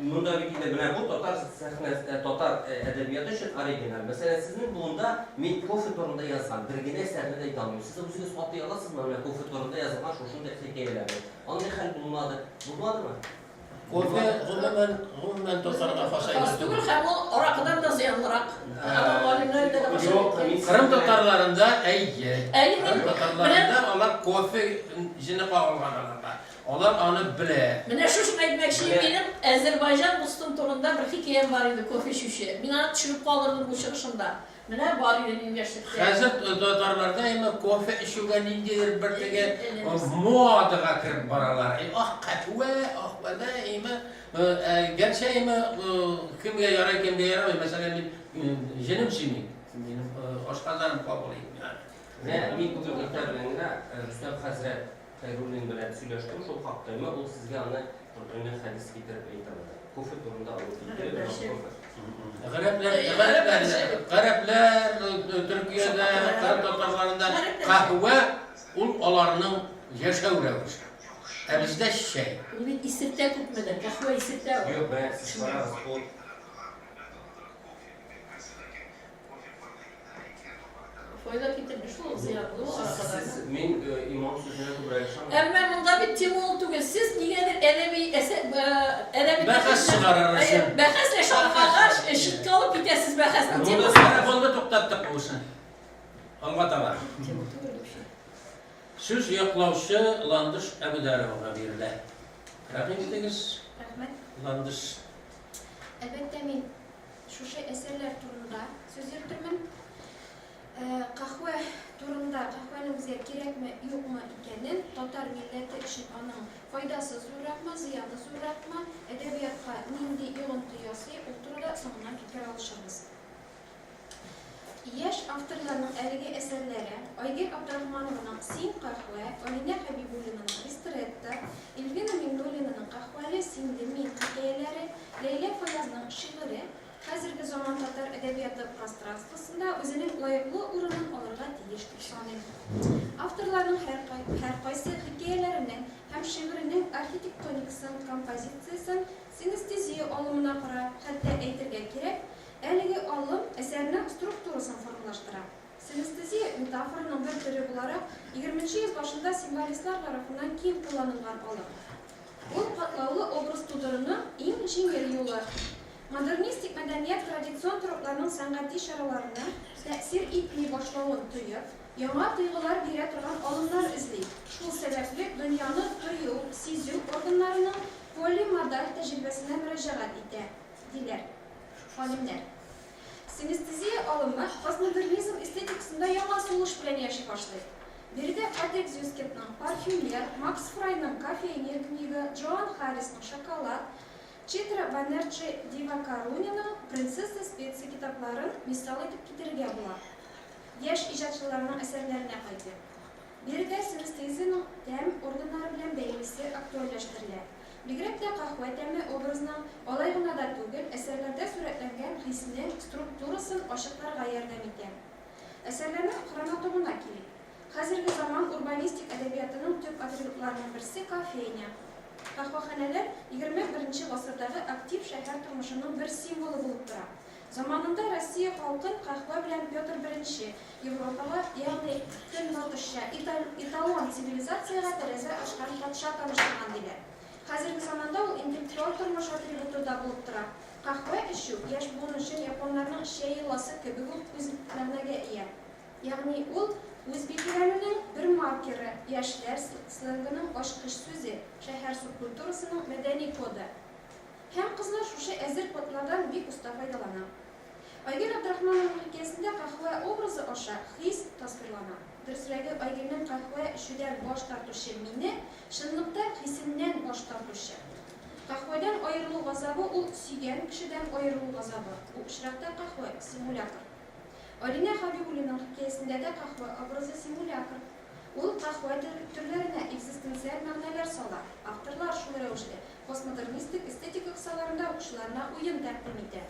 E: монда бит инде менә бу татар сәхнәсе, татар әдәбияты өчен оригиналь. Мәсәлән, сезнең буында мин кофе турында язган бер генә әсәрне дә әйтә алмыйм. Сез үзегез атый аласызмы менә кофе турында язылган шушындый хикәяләрне? Андый хәл булмады. Булмадымы?
D: Кофе гомумән, гомумән татарга хас әйбер
A: Хас түгел
D: түгел.
A: һәм ул аракыдан да зыянлырак. Аны галимнәр дә
E: Юк,
A: каршы
E: мин
A: әйткән.
D: Кырым татарларында әйе.
A: Әйе,
D: Кырым
A: мин
D: татарларында алар кофе җене кагылган аларга. Алар аны белә.
A: Менә шушыны әйтмәкче, минем Әзербайҗан дустым турында бер хикәям бар иде, кофе эчүче. Мин аны төшереп калдырдым бу чыгышымда. Менә бар иде минем яшьлектә.
D: Хәзер татарларда әмма кофе эчүгә ниндидер бер теге модага кереп баралар. Ах, кәһвә, ах, вәдә, әмма гәрчә әмма кемгә ярай, кемгә ярамый. Мәсәлән, мин җенем сөйми. Минем ашказаным кабул итми аны.
E: Менә мин бүген иртә белән генә Рөстәм хәзрәт Хәйруллин белән сөйләштем шул хакта. Әмма ул сезгә аны Коръәннән хәдис китереп әйтә алды. Кофе турында ул китереп, кофе.
D: Гарәпләр, гарәпләр, гарәпләр Төркиядә, Кырым татарларында каһвә ул аларның яшәү рәвеше. Ә бездә чәй.
A: Ул бит исертә күпмедер, каһвә исертә ул.
E: Юк, менә сез карагыз, ул
A: Файда китерми шул зыянлы ул аракыдан.
E: Сез мин имам сүзенә күбрәк ышанам.
A: Әмма монда бит тема ул түгел. Сез нигәдер әдәби әсәр, әдәби
D: Бәхәс чыгарыр өчен.
A: Бәхәсләшә алмагач, читкә алып китәсез бәхәснең
D: Монда
A: темасын.
D: марафонда туктаттык бу эшне. Алга таба.
A: Тема түгел вообще.
D: Сүз яклаучы Ландыш Әбүдәровага бирелә. Рәхим итегез,
F: Рәхмәт.
D: Ландыш.
F: Әлбәттә, мин шушы әсәрләр турында сүз йөртермен. Каһвә турында, каһвәнең безгә кирәкме, юкмы икәнен, татар милләте өчен аның файдасы зурракмы, зыяны зурракмы, әдәбиятка нинди йогынты ясый, ул турыда соңыннан фикер алышырбыз. Яшь авторларның әлеге әсәрләре Айгөл Абдрахманованың Син каһвә, Алинә Хәбибуллинаның Ристретта, Эльвина Миңнуллинаның Каһвәле синле мин хикәяләре, Ләйлә Фаязның шигыре хәзерге заман татар әдәбияты пространствосында үзенең лаеклы урынын алырга тиеш дип саныйм. Авторларның һәркайсы хикәяләренең һәм шигыренең архитектоникасын, композициясен синестезия алымына кора, хәтта әйтергә кирәк, әлеге алым әсәрнең структурасын формалаштыра. Синестезия метафораның бер төре буларак 20 йөз башында символистлар тарафыннан киң кулланылган алым. Ул катлаулы образ тудыруның иң җиңел юлы. Модернистик мәдәният традицион тропларның сәнгати чараларына тәэсир итми башлавын тоеп, яңа тойгылар бирә торган алымнар эзли. Шул сәбәпле дөньяны тою, сизү органнарының полимодаль тәҗрибәсенә мөрәҗәгать итә, диләр галимнәр. Синестезия алымы постмодернизм эстетикасында яңа сулыш белән яши башлый. Биредә Патрик Зюскиндның Парфюмер, Макс Фрайның Кофейня книга, Джоан Харрисның Шоколад, Читра Банерджи Дивакаруниның Принцесса специй китапларын мисал итеп китерергә була. Яшь иҗатчыларның әсәрләренә кайтыйк. Биредә синестезиянең тәм органнары белән бәйлесе актуальләштерелә. Бигрәк тә каһвә тәме образның, алай гына да түгел, әсәрләрдә сурәтләнгән хиснең структурасын ачыкларга ярдәм итә. Әсәрләрнең хронотобына килик. Хәзерге заман урбанистик әдәбиятының төп атрибутларының берсе, кофейня. Каһвәханәләр 21 нче гасырдагы актив шәһәр тормышының бер символы булып тора. Заманында Россия халкын каһвә белән Петр Беренче, Европага, ягъни Көнбатышча эталон цивилизациягә тәрәзә ачкан патша таныштырган, диләр. Хәзерге заманда ул интеллектуаль тормыш атрибуты да булып тора. Каһвә эчү яшь буын өчен японнарның чәй йоласы кебек үк үз мәгънәгә ия. Ягъни ул үзбилгеләнүнең бер маркеры, яшьләр сленгының ачкыч сүзе, шәһәр субкультурасының мәдәни коды. Һәм кызлар шушы әзер кодлардан бик оста файдалана. Айгөл Абдрахманованың хикәясендә каһвә образы аша хис тасвирлана. Дөресрәге, Айгөлнең каһвә эчүдән баш тартучы мине, чынлыкта хисеннән баш тартучы. Каһвәдән аерылу газабы ул сөйгән кешедән аерылу газабы. Бу очракта каһвә, симулякр. Алинә Хәбибуллинаның хикәясендә дә каһвә образы симулякр. Ул каһвә төрләренә экзистенциаль мәгънәләр сала. Авторлар, шул рәвешле, постмодернистик эстетика кысаларында укучыларына уен тәкъдим итә.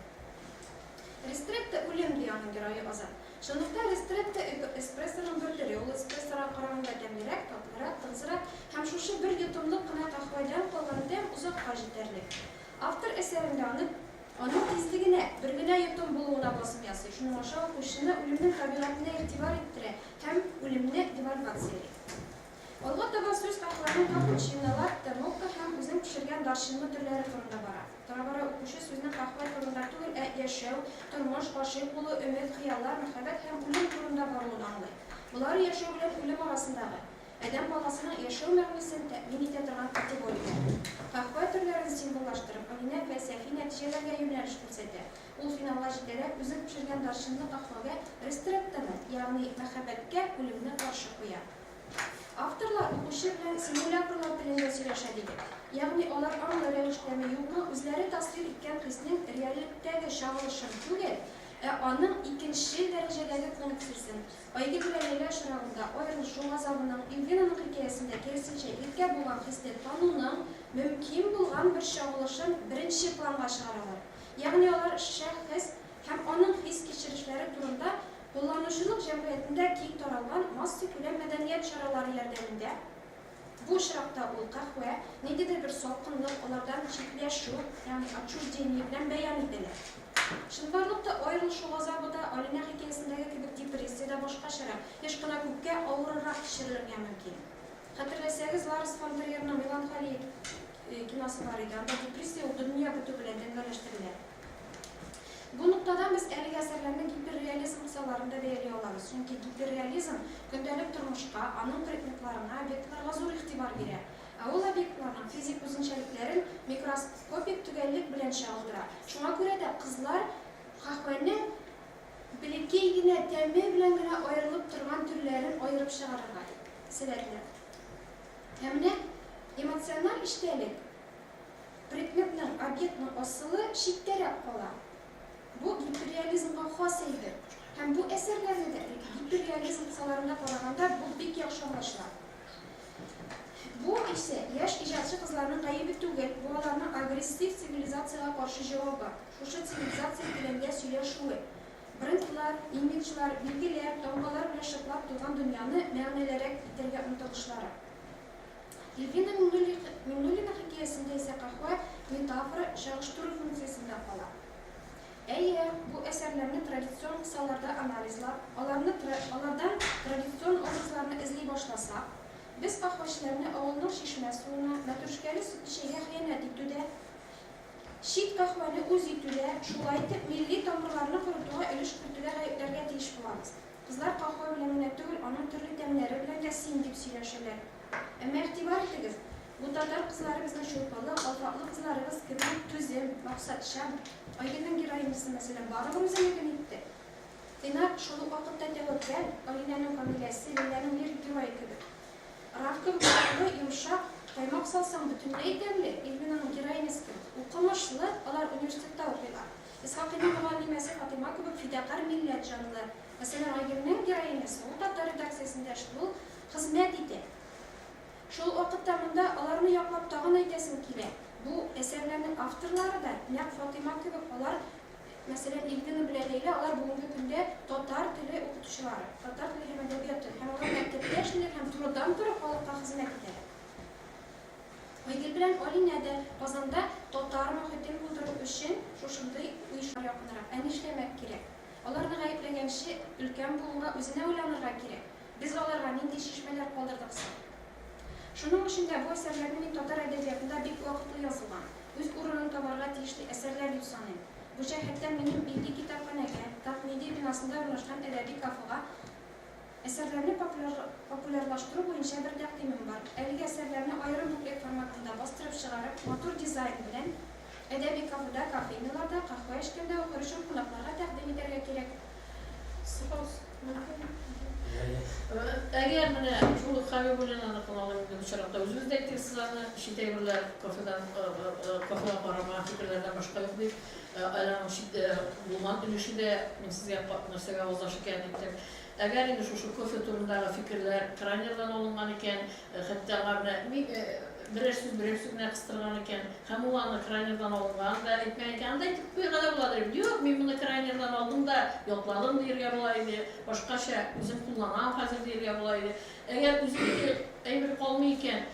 F: Ристретто, үлем, ди аның герое Азат. Чынлыкта ристретто, эспрессоның бер төре, ул эспрессога караганда тәмлерәк, татлырак, тыгызрак һәм шушы бер йотымлык кына каһвәдән калган тәм озакка җитәрлек. Автор әсәрендә аны аның тизлегенә, бер генә йотым булуына басым ясый, шуның аша укучыны үлемнең табигатенә игътибар иттерә һәм үлемне девальвацияли. Алга таба сүз каһвәнең капучино, латте, мокка һәм үзең пешергән дарчинлы төрләре турында бара. Тора-бара укучы сүзнең каһвә турында түгел, ә яшәү, тормыш, гашыйк булу, өмет, хыяллар, мәхәббәт һәм үлем турында баруын аңлый. Болары яшәү белән үлем арасындагы, адәм баласының яшәү мәгънәсен тәэмин итә торган категорияләр. Каһвә төрләрен символлаштырып, Алинә фәлсәфи нәтиҗәләргә юнәлеш күрсәтә. Ул финалга җитәрәк үзең пешергән дарчынлы каһвәгә рестреттоны, ягъни мәхәббәткә үлемне каршы куя. Авторлар укучы белән симулякрлар телендә сөйләшә дидек. Ягъни алар аңлы рәвештәме, юкмы, үзләре тасвир иткән хиснең реальлектәге чагылышын түгел, ә аның икенчел дәрәҗәдәге функциясен, Айгөл белән Ләйлә очрагында аерылышу газабының, Эльвинаның хикәясендә, киресенчә, егеткә булган хисне тануның мөмкин булган бер чагылышын беренче планга чыгаралар. Ягъни алар шәхес һәм аның хис-кичерешләре турында кулланучылык җәмгыятендә киң таралган массакүләм мәдәният чаралары ярдәмендә, бу очракта ул каһвә, ниндидер бер салкынлык, алардан читләшү, ягъни отчуждение белән бәян ителә. Чынбарлыкта аерылышу газабы да, Алинә хикәясендәге кебек депрессия дә башкачарак, еш кына күпкә авырырак кичерелергә мөмкин. Хәтерләсәгез, Ларс фон Триерның Меланхолия киносы бар иде, анда депрессия ул дөнья бетү белән тәңгәлләштерелә. Бу ноктадан без әлеге әсәрләрне гиперреализм кысаларында бәяли алабыз, чөнки гиперреализм көндәлек тормышка, аның предметларына, объектларга зур игътибар бирә, ә ул объектларның физик үзенчәлекләрен микроскопик төгәллек белән чагылдыра. Шуңа күрә дә кызлар каһвәнең бәләкәй генә тәме белән генә аерылып торган төрләрен аерып чыгарырга сәләтле. Ә менә эмоциональ эчтәлек, предметның, объектның асылы читтәрәк кала. Бу гиперреализмга хас әйбер. Һәм бу әсәрләрне дә гиперреализм кысаларында караганда бу бик яхшы аңлашыла. Бу исә яшь иҗатчы кызларның гаебе түгел, бу аларның агрессив цивилизациягә каршы җавабы, шушы цивилизация телендә сөйләшүе. Брендлар, имиджлар, билгеләр, тамгалар белән шыплап тулган дөньяны мәгънәлерәк итәргә омтылышлары. Эльвина Миңнуллина хикәясендә исә каһвә метафора чагыштыру функциясендә кала. Әйе, бу әсәрләрне традицион кысаларда анализлап, аларны алардан традицион образларны эзли башласак, без каһвәчеләрне авылның чишмә суына, мәтрүшкәле сөтле чәйгә хыянәт итүдә, чит каһвәне үз итүдә, шулай итеп, милли тамырларны корытуга өлеш кертүдә гаепләргә тиеш булабыз. Кызлар каһвә белән генә түгел, аның төрле тәмнәре белән дә син дип сөйләшәләр. Әмма игътибар итегез, бу татар кызлары безнең чулпылы, калфаклы кызларыбыз кебек үк түзем, максатчан. Айгөлнең героинясы, мәсәлән, барыбер үзенекен итте. Тыйнак, шул ук вакытта тәвәккәл, Алинәнең Камиләсе, Ләйләнең лирик герое кебек. Раф кебек татлы, йомшак, каймак салсаң, бөтенләй тәмле, Эльвинаның героинясы кебек. Укымышлы, алар университетта укыйлар. Исхакыйның мөгаллимәсе Фатыйма кебек фидакарь милләт җанлы. Мәсәлән, Айгөлнең героинясы, ул татар редакциясендә эшли, ул хезмәт итә. Шул ук вакытта монда аларны яклап тагын әйтәсем килә, бу әсәрләрнең авторлары да, нәкъ Фатыйма кебек, алар, мәсәлән, Ильвина белән Ләйлә, алар бүгенге көндә татар теле укытучылары, татар теле һәм әдәбияты, һәм алар мәктәптә эшлиләр һәм турыдан-туры халыкка хезмәт итәләр. Айгөл белән Алинә дә Казанда татар мохитен булдыру өчен шушындый оешмалар якынрак. Ә нишләмәк кирәк? Аларны гаепләгәнче, өлкән буынга үзенә уйланырга кирәк. Без аларга нинди чишмәләр калдырдык соң? Шуның өчен дә бу әсәрләрне мин татар әдәбиятында бик вакытлы язылган, үз урынын табарга тиешле әсәрләр дип саныйм. Бу җәһәттән минем Милли китапханәгә, Татмедиа бинасында урнашкан әдәби кафега Әсәрләрне популярлаштыру буенча бер тәкъдимем бар. Әлеге әсәрләрне аерым буклет форматында бастырып чыгарып, матур дизайн белән әдәби кафеда, кофейняларда каһвә эчкәндә укыр өчен кунакларга тәкъдим итәргә кирәк.
A: Сорау мөмкинме? Әгәр менә шул ук Хәбибуллинаныкын алыйм инде бу очракта, үзегез дә әйттегез сез аны, чит әйберләр кофедан, кофега карамаган фикерләрдән башка юк дип. Әле аның чит булган өлеше дә мин сезгә нәрсәгә аваздаш икәнен әйттем. Әгәр инде шушы кофе турындагы фикерләр Крайнердан алынган икән, хәтта аңа менә ми берәр сүз, берәр сүз генә кыстырган икән, һәм ул аны Крайнердан алынганын да әйтмәгән икән, анда әйтеп куярга да буладыр иде. Юк, мин моны Крайнердан алдым да, ятладым диергә була иде, башкача үзем кулланам хәзер диергә була иде. Әгәр үзенеке әйбер калмый икән,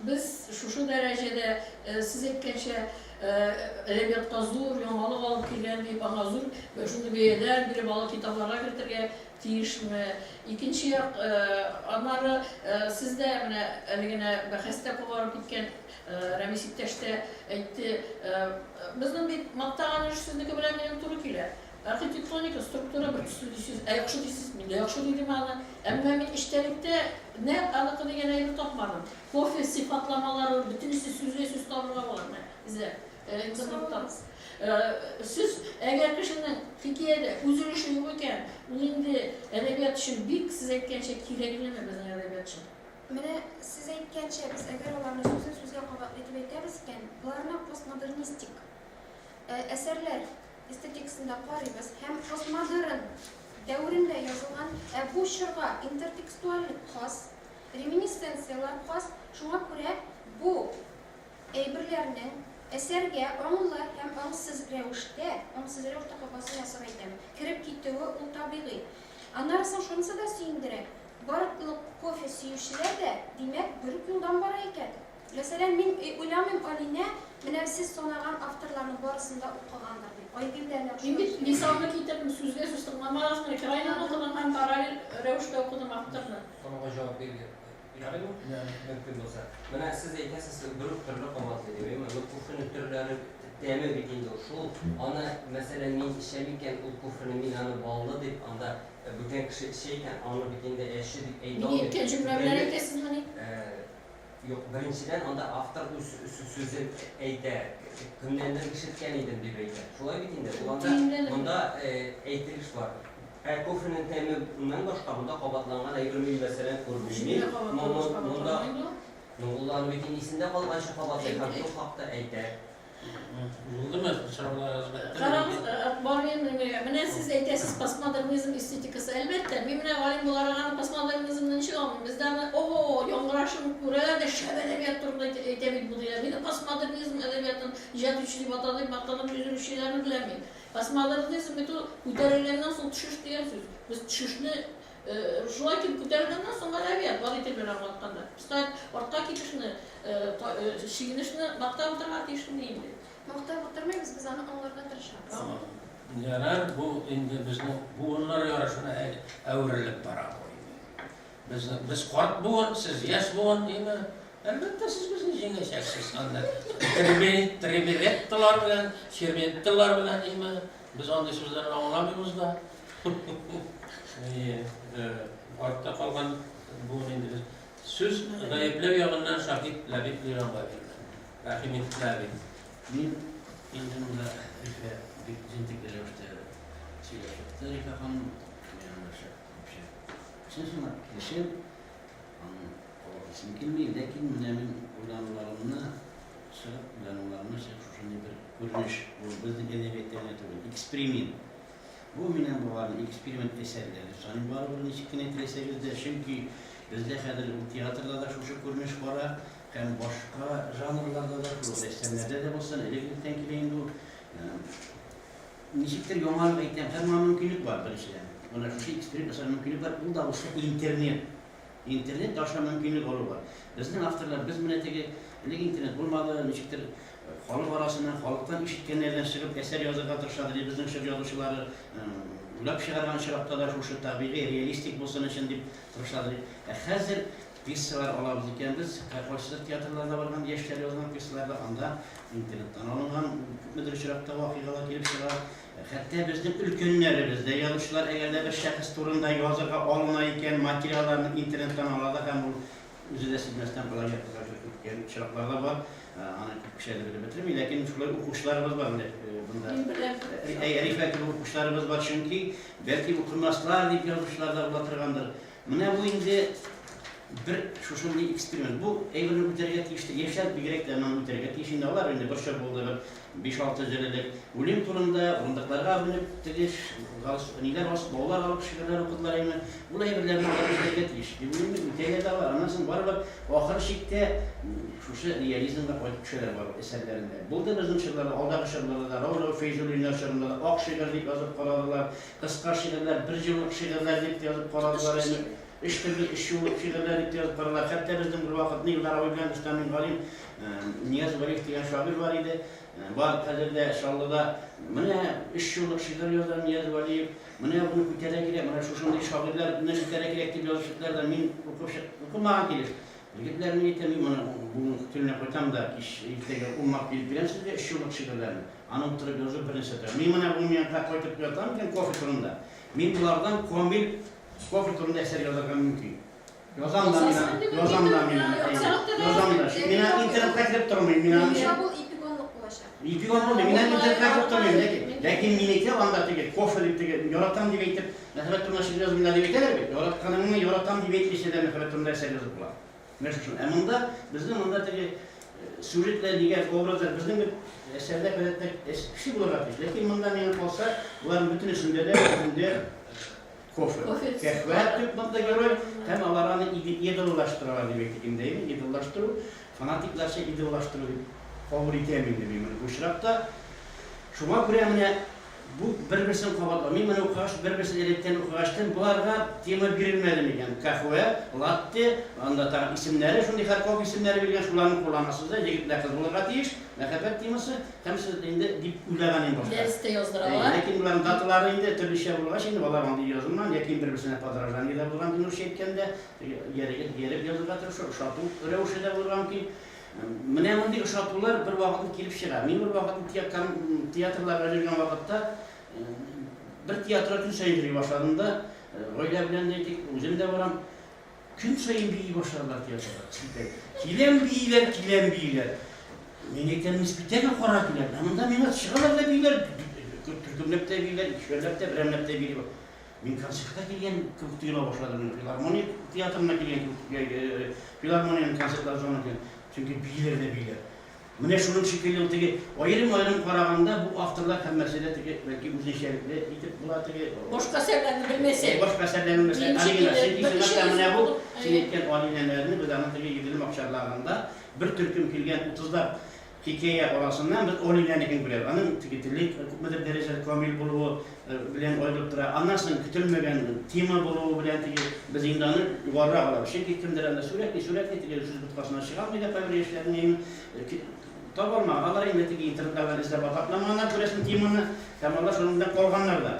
A: Без шушы дәрәҗәдә, сез әйткәнчә, әдәбиятка зур яңалык алып килгән дип, аңа зур шундый бәяләр биреп, аны китапларга кертергә тиешме? Икенче як, аннары сез дә менә әле генә бәхәстә кубарып киткән Рәмис иптәш тә әйтте, безнең бит мактаган өлеш сезнеке белән минем туры килә. Архитектоника, структура бер төсле дисез, ә яхшы дисез, мин дә яхшы дидем аны. Әмма мин эчтәлектә нәкъ аныкы дигән әйбер тапмадым. Кофе сыйфатламалары бөтенесе сүзгә сүз табырга була менә эзләп, интернеттан. Сүз, әгәр кешенең хикәядә үз өлеше юк икән, ул инде әдәбият өчен бик, сез әйткәнчә, кирәклеме безнең әдәбият өчен?
F: Менә сез әйткәнчә, без әгәр аларны сүзен сүзгә кабатлый дип әйтәбез икән, боларны постмодернистик әсәрләр эстетикасында карыйбыз һәм постмодерн дәверендә язылган, ә бу чорга интертекстуальлек хас, реминисценцияләр хас, шуңа күрә бу әйберләрнең әсәргә аңлы һәм аңсыз рәвештә, аңсыз рәвештә кабасын ясап әйтәм, кереп китүе ул табигый. Аннары соң шунысы да сөендерә, барлык кофе сөючеләр дә, димәк, бер үк юлдан бара икән. Мәсәлән, мин уйламыйм, Алинә менә сез санаган авторларның барысын да укыгандыр дип. Айгөл дә нәкъ
A: Мин
F: шулай
A: бит
F: сөйли.
A: мисалны китердем, сүзгә сүз тыңламагыз мине, Крайнерны укыдым һәм параллель рәвештә укыдым авторны.
E: Сорауга җавап бирергә ярыймы? Мөмкин булса. Менә сез әйтәсез, бер үк төрле кабатлый дип, әйеме? Ну, кофеның төрләре, тәме бит инде ул шул. Аны, мәсәлән, мин эчәм икән, ул кофены мин аны баллы дип, анда бүтән кеше эчә икән, аны бит инде әче дип әйтә
A: Мин
E: алмыйм.
A: әйткән җөмлә белән
E: Тәме,
A: әйтәсезмени?
E: Юк, беренчедән, анда автор үз сүзен әйтә, кемнәндер ишеткән идем дип әйтә. Шулай бит инде, ул анда, монда әйтелеш бар. Ә кофеның тәме ннән башка монда кабатланган әйбер мин, мәсәлән, күрмим. Мин монда, ну, ул аны бит инде исендә калганчы кабатлый һәм шул хакта әйтә.
D: Булдымы? Сорауларыгыз беттеме?
A: Карагыз, бармыйм мин. Менә сез әйтәсез постмодернизм эстетикасы. Әлбәттә, мин менә галим буларак аны постмодернизмны ничек аңлыйм? Бездә аны, ого, яңгырашын күрәләр дә, шәп әдәбият турында әйтә бит бу диләр. Мине постмодернизм әдәбиятын иҗат итүче дип атадым, мактанып йөрүчеләрне беләм мин. Постмодернизм бит ул күтәрелгәннән соң төшеш дигән сүз. Без төшешне Шулай итеп, күтәрелгәннән соң әдәбият, гади тел белән аңлатканда. Без артка китешне, чигенешне мактап утырырга тиешмени инде?
F: Мактап утырмыйбыз, без аны аңларга тырышабыз.
D: Ярар, бу инде безнең буыннар ярышына әверелеп бара бу инде. Безнең, без карт буын, сез яшь буын, димә. Әлбәттә, сез безне җиңәчәксез анда. Трибиретталар белән, черветталар белән, димә. Без андый сүзләрне аңламыйбыз да. Әйе, артта калган буын инде без. Сүз гаепләү ягыннан Шаһит Ләбиб Леронга бирелә. Рәхим ит, Ләбиб.
C: Мин инде монда Рифә бик җентекле рәвештә сөйләп чыкты, Рифә ханым. Мин анда вообще чын-чынлап килешәм. Аның кабатлыйсым килми, ләкин менә мин уйлануларымны Чыгып уйлануларына чыгып шушындый бер күренеш, бу безнең әдәбиятта генә түгел, эксперимент. Бу минем боларны эксперимент әсәрләре дип саныйм барыбер, ничек кенә теләсәгез дә, чөнки бездә хәзер ул театрда да шушы күренеш бара һәм башка жанрларда да, шул ук рәссамнарда да булсын, элек-электән килә инде ул. Ничектер яңалык әйтәм, хәзер моңа мөмкинлек бар, беренчедән. Менә шушы эксперимент ясарга мөмкинлек бар, ул да булса интернет. Интернет аша мөмкинлек алу бар. Безнең авторлар, без менә теге, элек интернет булмады, ничектер халык арасыннан, халыктан ишеткәннәрдән чыгып әсәр язырга тырышадыр иде безнең чор язучылары. Уйлап чыгарган очракта да шушы табигый, реалистик булсын өчен дип тырышадыр иде. Ә хәзер пьесалар алабыз икән без, кайсыдыр театрларда барган яшьләр язган пьесаларда, анда интернеттан алынган күпмедер очракта вакыйгалар килеп чыга. Хәтта безнең өлкәннәребез дә, язучылар, әгәр дә бер шәхес турында язырга алына икән, материалларны интернеттан ала да һәм ул үзе дә сизмәстән плагиатлыкка кереп киткән очраклар да бар. Аны күп кеше әле белеп бетерми, ләкин шулай укучыларыбыз бар менә монда.
A: Мин беләм.
C: Рифә кебек укучыларыбыз бар, чөнки бәлки укымаслар дип язучылар да була торгандыр. Менә бу инде бер шушындый эксперимент. Бу әйберне үтәргә тиеш. Яшьләр бигрәк тә моны үтәргә тиеш инде. Алар инде бер чор булды, бер 5-6 ел элек. Үлем турында урындыкларга менеп, теге ниләр асып, баулар алып шигырьләр укыдылар инде. Ул әйберләрне алар үтәргә тиеш. Дип уйлыйм мин, үтәләр дә алар. Аннан соң барыбер ахыр чиктә шушы реализмга кайтып төшәләр барыбер әсәрләрендә. Булды безнең чорларда, алдагы чорларда да, Рауль Фәйзуллиннар чорында да ак шигырь дип язып карадылар. Кыска шигырьләр, бер җыллык шигырьләр дип тә язып карадылар әле. Өч төрле өч юллык шигырьләр дип тә язып карадылар. Хәтта безнең бервакытны Илдар абый белән Рөстәм Мингалим, Нияз Вәлиев дигән шагыйрь бар иде. Бар хәзер дә Чаллыда. Менә өч юллык шигырь яза Нияз Вәлиев. Менә моны күтәрә кирәк, менә шушындый шагыйрьләрне күтәрә кирәк дип язып чыктылар да, мин укып чык, укымаган килеш. Егетләр, мин әйтәм, мин моны бүген төнлә кайтам да, кич иртәгә унлап килеп бирәм сезгә өч юллык шигырьләрне. Аны утырып язу бернәрсә тора. Мин менә бүген миңа кайтып ятам икән кофе турында. Мин болардан камил кофе турында әсәр язарга мөмкин. Язам да мин аны, язам да мин аны, язам да. Чөнки мин аны интернетка кереп тормыйм, мин аны.
F: Юкса бу эпигонлык булачак.
C: Эпигон булмый, мин аны интернетка кереп тормыйм, ләкин, ләкин минеке анда теге кофе дип теге яратам дип әйтеп, мәхәббәт турында шигырь язмыйлар дип әйтәләр бит. Яратканыңны яратам дип әйтмичә дә мәхәббәт турында әсәр язып була. Менә шушы. Ә монда, безнең монда теге сюжетлар, нигә образлар, безнең бит әсәрдә гадәттә кеше булырга тиеш. Ләкин монда миңа калса, боларның бөтенесендә дә үзендә кофе. Кәхвә төп монда герой, һәм алар аны идоллаштыралар дип әйтик инде, әйеме? Идоллаштыру, фанатикларча идоллаштыру дип кабул итәм инде мин моны бу очракта. Шуңа күрә менә Бу бер-берсен кабатлау. Мин моны укыгач, бер-берсен рәттән укыгачтын, боларга тема бирелмәде микән? Каһвә, латте, анда тагын исемнәре, шундый Харьков исемнәре биргән, шуларны кулланасыз да, егет белән кыз булырга тиеш, мәхәббәт темасы, һәм сез инде, дип уйлаган идем башта.
A: Дәрестә яздыралар.
C: Ләкин боларның даталары инде төрлечә булгач, инде алар андый язылмаган, яки бер-берсенә подражание дә булган, русча әйткәндә, ияреп язырга тырышу, ошату рәвеше дә булырга мөмкин. Менә мондый ошатулар бер вакытны килеп чыга. Мин бер вакытны театрларга йөргән вакытта бер театрга көн саен йөри башладым да, гаилә белән дә әйтик, үзем дә барам. Көн саен бии башладылар театрда. Спектакль. Киләм бииләр, киләм бииләр. Мин әйтәм, мин спектакль карарга киләм. Ә монда миңа чыгалар да бииләр, төркемләп тә бииләр, икешәрләп тә, берәмләп тә бии. Мин концертка килгән кебек тоела башлады мин филармония театрына килгән кебек, филармониянең концертлар залына килгән. Чөнки бииләр дә бииләр. Менә шуның шикелле ул теге аерым-аерым караганда бу авторлар һәммәсе дә теге бәлки үзенчәлекле итеп була теге.
A: Башка әсәрләрне белмәсәк.
C: Башка әсәрләрне белмәсәк. Алина, чөнки чынлап та менә бу син әйткән Алинәләрне без аның теге Иделем акчарлагында бер төркем килгән утызлап Хикәя арасыннан без Алинәнекен күрәбез. Аның теге теле күпмедер дәрәҗәдә камил булуы белән аерылып тора. Аннан соң көтелмәгән тема булуы белән теге без инде аны югарырак алабыз. Чөнки кемдер анда сурәтли, сурәтли, теге сүз боткасына чыга алмый да кайбер яшьләрнең таба алмаган. Алар инде теге интернетлардан эзләп атапламаганнар, күрәсең, теманы һәм алар шуның белән калганнар да.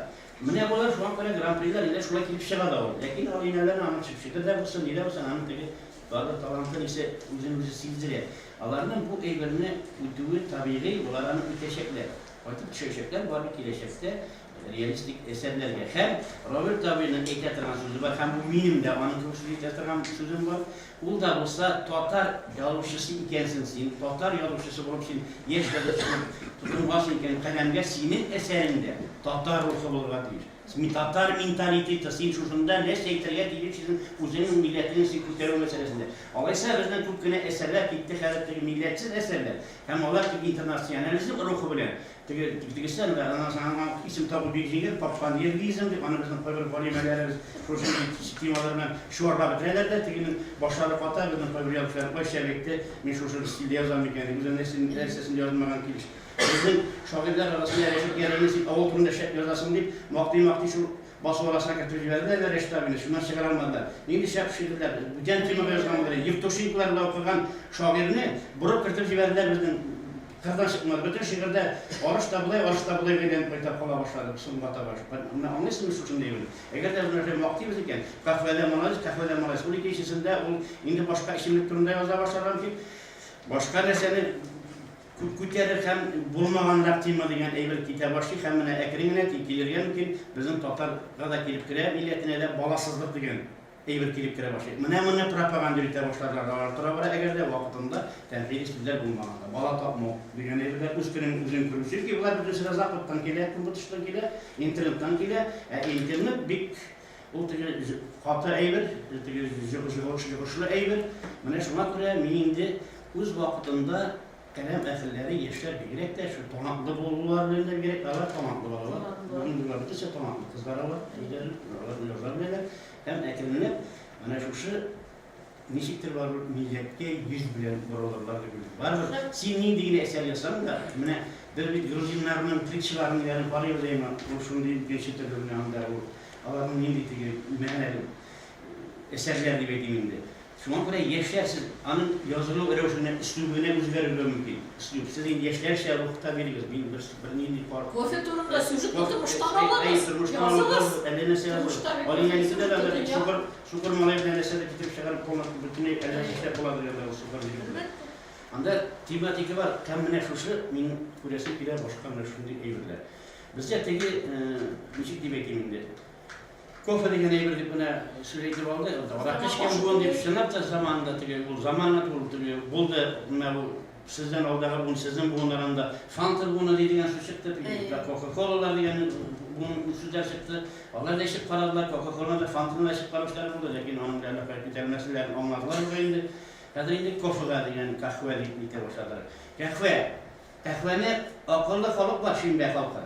C: Менә болар шуңа күрә гран-прилар инде шулай килеп чыга да ул. Ләкин Алинәләрнең аның чыпчыгы да булсын, ни дә булсын, аның теге барыбер таланты нисе үзен үзе сиздерә. Аларның бу әйберне үтүе табигый, болар аны үтәчәкләр. Кайтып төшәчәкләр, барыбер киләчәктә. реалистик әсәрләргә. Һәм Равил абыйның әйтә торган сүзе бар, һәм бу минем дә аның кебек сүз әйтә торган сүзем бар. Ул да булса татар язучысы икәнсең син, татар язучысы булып син яшь язучы булып тотынгансың икән каләмгә, синең әсәреңдә татар рухы булырга тиеш. Татар менталитеты, син шушында нәрсә әйтергә тиешсең үзеңнең милләтеңне син күтәрү мәсьәләсендә. Алайса безнең күп кенә әсәрләр китте хәзер теге милләтсез әсәрләр һәм алар теге интернационализм рухы белән Теге тегесе анда, аннан соң аңа исем табу бик җиңел, паппаньергизм дип, аны безнең кайбер галимәләребез шушы темалар белән чуарлап бетерәләр дә, тегенең башлары ката, безнең кайбер язучылар, ой, шәп әйтте, мин шушы стильдә язам икән дип, үзенең нәрсә, нәрсәсен язмаган килеш. Безнең шагыйрьләр арасында Рәшит Гәрәйне син авыл турында шәп язасың дип, мактый-мактый шул басу арасына кертеп җибәрделәр дә Рәшит абыйны, шуннан чыгара алмадылар. Нинди шәп шигырьләр, бүтән темага язган булыр иде. Евтушенколар белән укыган шагыйрьне борып кертеп җибәрделәр безнең Кырдан чыкмады. Бөтен шигырьдә арыш та болай, арыш та болай бәйләнеп кайта кала башлады соңга таба. Менә аңлыйсызмы шушындый юлны? Әгәр дә без менә мактыйбыз икән, каһвәдә молодец, каһвәдә молодец. Ул икенчесендә ул инде башка эчемлек турында яза башларга мөмкин. Башка нәрсәне күтәрер һәм булмаганрак тема дигән әйбер китә башлый һәм менә әкрен генә килергә мөмкин, безнең татарга да килеп керә, милләтенә дә баласызлык дигән әйбер килеп керә башлый. Менә моны пропаганда йөртә башладылар алар тора-бара, әгәр дә вакытында тәнкыйди сүзләр булмаганда. Бала тапмау дигән әйберләр, үз көнен үзең күрү. Чөнки болар бөтенесе дә Западтан килә, Көнбатыштан килә, интернеттан килә. Ә интернет бик ул теге каты әйбер, теге йогышлы әйбер. Менә шуңа күрә мин инде үз вакытында Каләм әһелләре, яшьләр бигрәк тә, шул талантлы булулары белән дә бигрәк, алар талантлы балалар. Бүген болар бөтенесе талантлы кызлар алар, үзләре, алар яза беләләр. Һәм әкренләп менә шушы ничектер барыбер милләткә йөз белән борылырлар дип уйлыйм. Барыбер син нинди генә әсәр язсаң да, менә без бит грузиннарның притчаларын ниләрен карыйбыз әйме, ул шундый икенче төрле менә анда ул аларның нинди теге мәгънәле әсәрләр дип әйтим инде. Шуңа күрә яшьләр сез аның язылу рәвешенә, өслүбенә үзгәрергә мөмкин. Өслүб. Сез инде яшьләрчә рухта бирегез. Мин бер бернинди кар.
A: Кофе турында сюжетны
C: Кофе,
A: тормыштан
C: әй,
A: алыгыз,
C: тормыштан алып,
A: языгыз.
C: әллә нәрсә языгыз.
A: Тормышта бит
C: Алинә
A: кофе
C: Никита да
A: сюжеты
C: бер
A: дөнья.
C: сукыр, сукыр малай белән нәрсә дә китереп чыгарып, полностью бөтенләй әллә нәрсә эшләп була дигәндә ул сукыр егет белән.
A: Әлбәттә.
C: Анда тематика бар. Һәм менә шушы минем күрәсем килә башка менә шундый әйберләр. Бездә теге, ничек дип әйтим инде, Кофе дигән әйбер дип менә сүз әйтеп алды. Аракы эчкән буын дип чынлап та заманында теге ул заманы ул теге булды. Менә бу сездән алдагы буын, сезнең буыннарында Фанта буыны ди дигән сүз чыкты. Кока-колалар дигән буын сүзләр чыкты. Алар да эчеп карадылар, Кока-коланы да, Фантаны да эчеп караучылар булды, ләкин аның белән әллә кая китә алмәсләрен аңладылар бугай инде. Хәзер инде кофега дигән каһвә дип әйтә башладылар. Каһвә Каһвәне акыллы халык бар, шимбә халкы,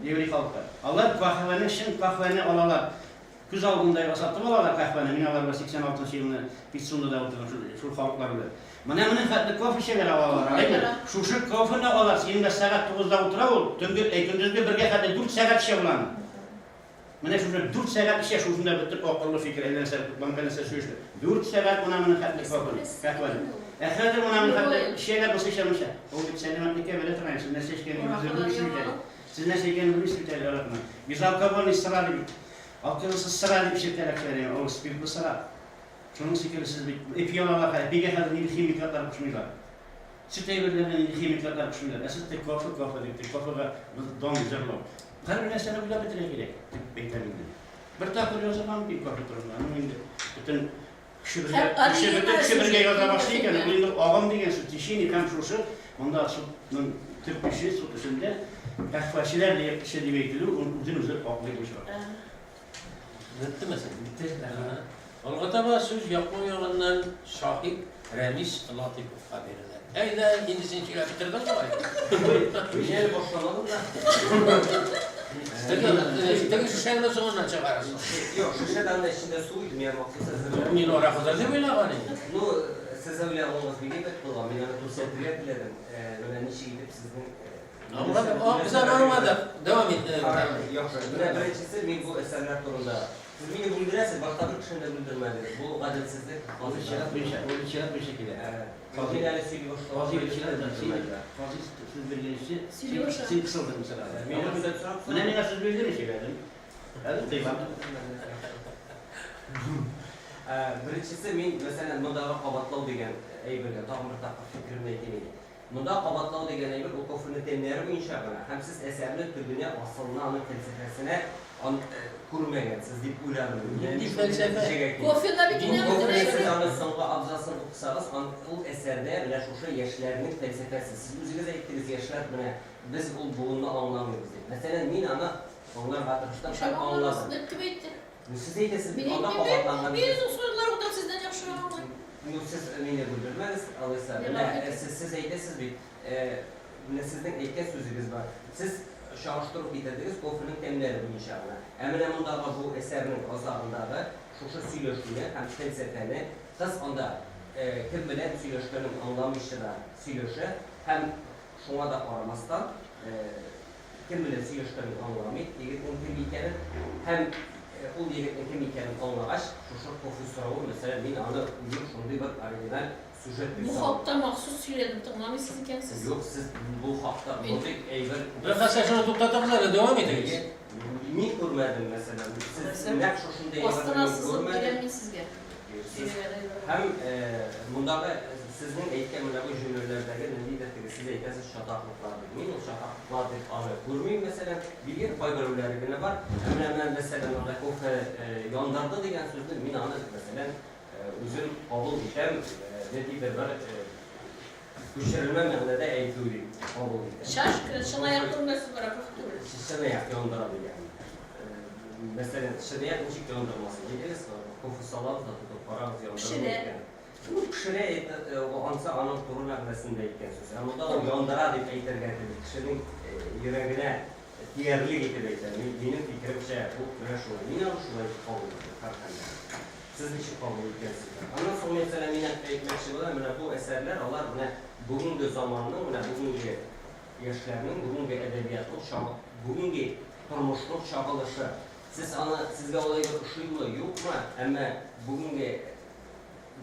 C: еврей халкы. Алар каһвәне, чын каһвәне алалар. Күз алдында ясатып алалар каһвәне. Мин алар белән 86 нчы елны Пицундада утырдым, шул, шул халыклар белән. Менә моның хәтле кофе эчәләр алалар, алаймы? Шушы кофены алар, синең белән сәгать тугызда утыра ул, төнге, әй, көндезге бергә хәтле дүрт сәгать эчә ул аны. Менә шушы дүрт сәгать эчә, шушында бөтен акыллы фикер, әллә нәрсә тупланган, әллә нәрсә сөйләшә. Дүрт сәгать менә моның хәтле кофены, каһвәне. Ә хәзер менә моның хәтле эчәләр, бусы эчә, монысы. Ул бит сәламәтлеккә бәла торган, сез нәрсә эчкәнен үзегез белмисез бит әле. Сез нәрсә икәнен белмисез бит әле, аракының. Безалкогольный сыра дип, алкоголсыз сыра дип эчертәләр кешеләргә, ул спиртлы сыра. Шуның шикелле сез бит эпи алалар хәзер, эпигә хәзер нинди химикатлар кушмыйлар. Сөт әйберләренә нинди химикатлар кушмыйлар. Ә сез тек кофе, кофе дип, тек кофега дан җырлау. Һәрбер нәрсәне уйлап бетерергә кирәк, дип әйтәм инде. Бер тапкыр язылган бит кофе турында. Аның инде бөтен кеше бергә, кеше бөтен кеше бергә яза башлый икән, ул инде агым дигән сүз, течение һәм шушы монда судның төп эше, суд эшендә каһвәчеләр эше дип әйтелү, ул үзен үзе аклый бу очракта.
D: Беттеме син? Бетте. Алга таба сүз яклау ягыннан шаһит Рәмис Латыйповка бирелә. Әйдә, инде син сөйләп бетердең бугай.
E: Мин әле башламадым да.
D: Теге шешәңне соңыннан чыгарасың.
E: Юк, шешә дә анда эчендә су иде, мин аны махсус әзерләдем.
D: Мин аракыдыр дип уйлаган идем.
E: Ну, сез уйлаганыгыз бик әйбәт булган. Мин аны күрсәтергә теләдем. Менә ничек итеп сезнең
D: Аңладык, без аны аңладык. Дәвам ит.
E: Яхшы. Менә беренчесе, мин бу әсәрләр турында. Сез мине бүлдерәсез, башка бер кешене дә бүлдермәдегез. Бу гаделсезлек.
C: Казый чират буенча, ул чират буенча килә.
E: Мин әле сөйли башлагач.
C: Казый чират буенча. Казый сүз биргәнче, син кысылдың сразу.
E: Мин рөхсәт сорап.
C: Менә миңа сүз бирдеме, сөйләдем. Хәзер тыелам.
E: Беренчесе, мин, мәсәлән, мондагы кабатлау дигән әйбергә тагын бер тапкыр фикеремне әйтим иде. Монда кабатлау дигән әйбер ул кофены тәмнәре буенча гына һәм сез әсәрне төбенә, асылына, аның фәлсәфәсенә ан күрмәгәнсез дип уйладым мин. Менә
D: Нинди
E: мин шундый
D: фәлсәфә?
E: нәтиҗәгә килдем.
A: Кофеда бит
E: Бу
A: инде
E: кофены
A: бөтенләй
E: сез аны соңгы абзацын укысагыз, ан ул әсәрдә менә шушы яшьләрнең фәлсәфәсе. Сез үзегез әйттегез, яшьләр менә без ул буынны аңламыйбыз дип. Мәсәлән, мин аны аңларга тырыштым
A: Ничек
E: һәм
A: аңламасын
E: аңладым.
A: дип кем әйтте?
E: Ну сез әйтәсез бит,
A: Мин
E: анда
A: әйтмим.
E: кабатланган
A: Мин үзем сорыйлар утырып сездән яхшырак аңлыйм.
E: Ну сез мине бүлдермәгез, алайса.
A: Миңа
E: Менә
A: әйтегез.
E: сез сез әйтәсез бит, менә сезнең әйткән сүзегез бар. Сез чагыштыру китердегез кофеның тәмнәре буенча гына. Ә менә мондагы бу әсәрнең азагындагы шушы сөйләшүне һәм фәлсәфәне кыз анда кем белән сөйләшкәнен аңламыйча да сөйләшә һәм шуңа да карамастан, кем белән сөйләшкәнен аңламый, егетнең кем икәнен һәм ул егетнең кем икәнен аңлагач, шушы кофе соравы, мәсәлән, мин аны үзем шундый бер оригиналь сюжет дип
A: Бу
E: саныйм.
A: хакта махсус сөйләдем, тыңламыйсыз икәнсез.
E: Юк, сез бу хакта
A: Мин
E: мондый әйбер
D: Бер нәрсә шуны туктатыгыз әле, дәвам итегез.
E: Мин күрмәдем, мәсәлән. Сез
A: Нәрсә?
E: нәкъ шушындый әйберне
A: Астына
E: мин
A: сызып
E: күрмәдем.
A: бирәм мин сезгә.
E: Сез
A: Сөйләгән әйбер.
E: һәм мондагы сезнең әйткән менә бу җөмләләрдәге ниндидер теге сез әйтәсез чатаклыклар дип. Мин ул чатаклыклар дип аны күрмим, мәсәлән. Билгеле, кайберәүләре генә бар. Ә менә менә мәсәлән, анда кофе яндырды дигән сүзне мин аны, мәсәлән, үзем кабул итәм, ниндидер бер күчерелмә мәгънәдә әйтү дип кабул итәм.
A: Чашка, чынаяк турында сүз бара, кофе түгел.
E: Чынаяк яндыра дигән. Мәсәлән, чынаяк ничек яндырмасын? Әйдәгез, кофе салабыз да тотып карагыз, яндырмый
A: Пешерә.
E: икән. Ну, пешерә, это, ансы аның туры мәгънәсендә әйткән сүз. Ә монда ул яндыра дип әйтергә тели. Кешенең йөрәгенә тиярлек итеп әйтә. Минем фикеремчә, бу менә шулай. Мин аны шулай кабул итәм, һәрхәлдә. Сез ничек кабул иткәнсез? Аннан соң, мәсәлән, мин әйтмәкче булам, менә бу әсәрләр, алар менә бүгенге заманның, менә бүгенге яшьләрнең, бүгенге әдәбиятның, бүгенге тормышның чагылышы. Сез аны, сезгә ул әйбер ошыймы, юкмы, әмма бүгенге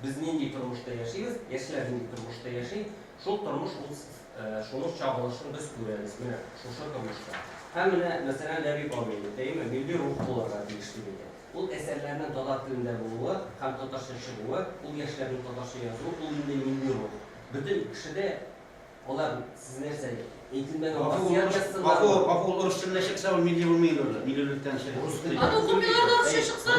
E: без нинди тормышта яшибез, яшьләр нинди тормышта яши, шул тормыш ул шуның чагылышын без күрәбез менә шушы тормышта. Һәм менә, мәсәлән, Ләбиб абый әйтә, әйеме, милли рух булырга тиеш дип әйтә. Ул әсәрләрнең татар телендә булуы һәм татарча чыгуы, ул яшьләрнең татарча язуы, ул инде милли рух. Бөтен кешедә алар сез нәрсә әйтелмәгән васыять язсыннар.
C: Гафу, гафу, ул рус телендә чыкса, ул милли булмый инде ул. Миллилектән чыгып.
A: Аны укымыйлар да русча чыкса,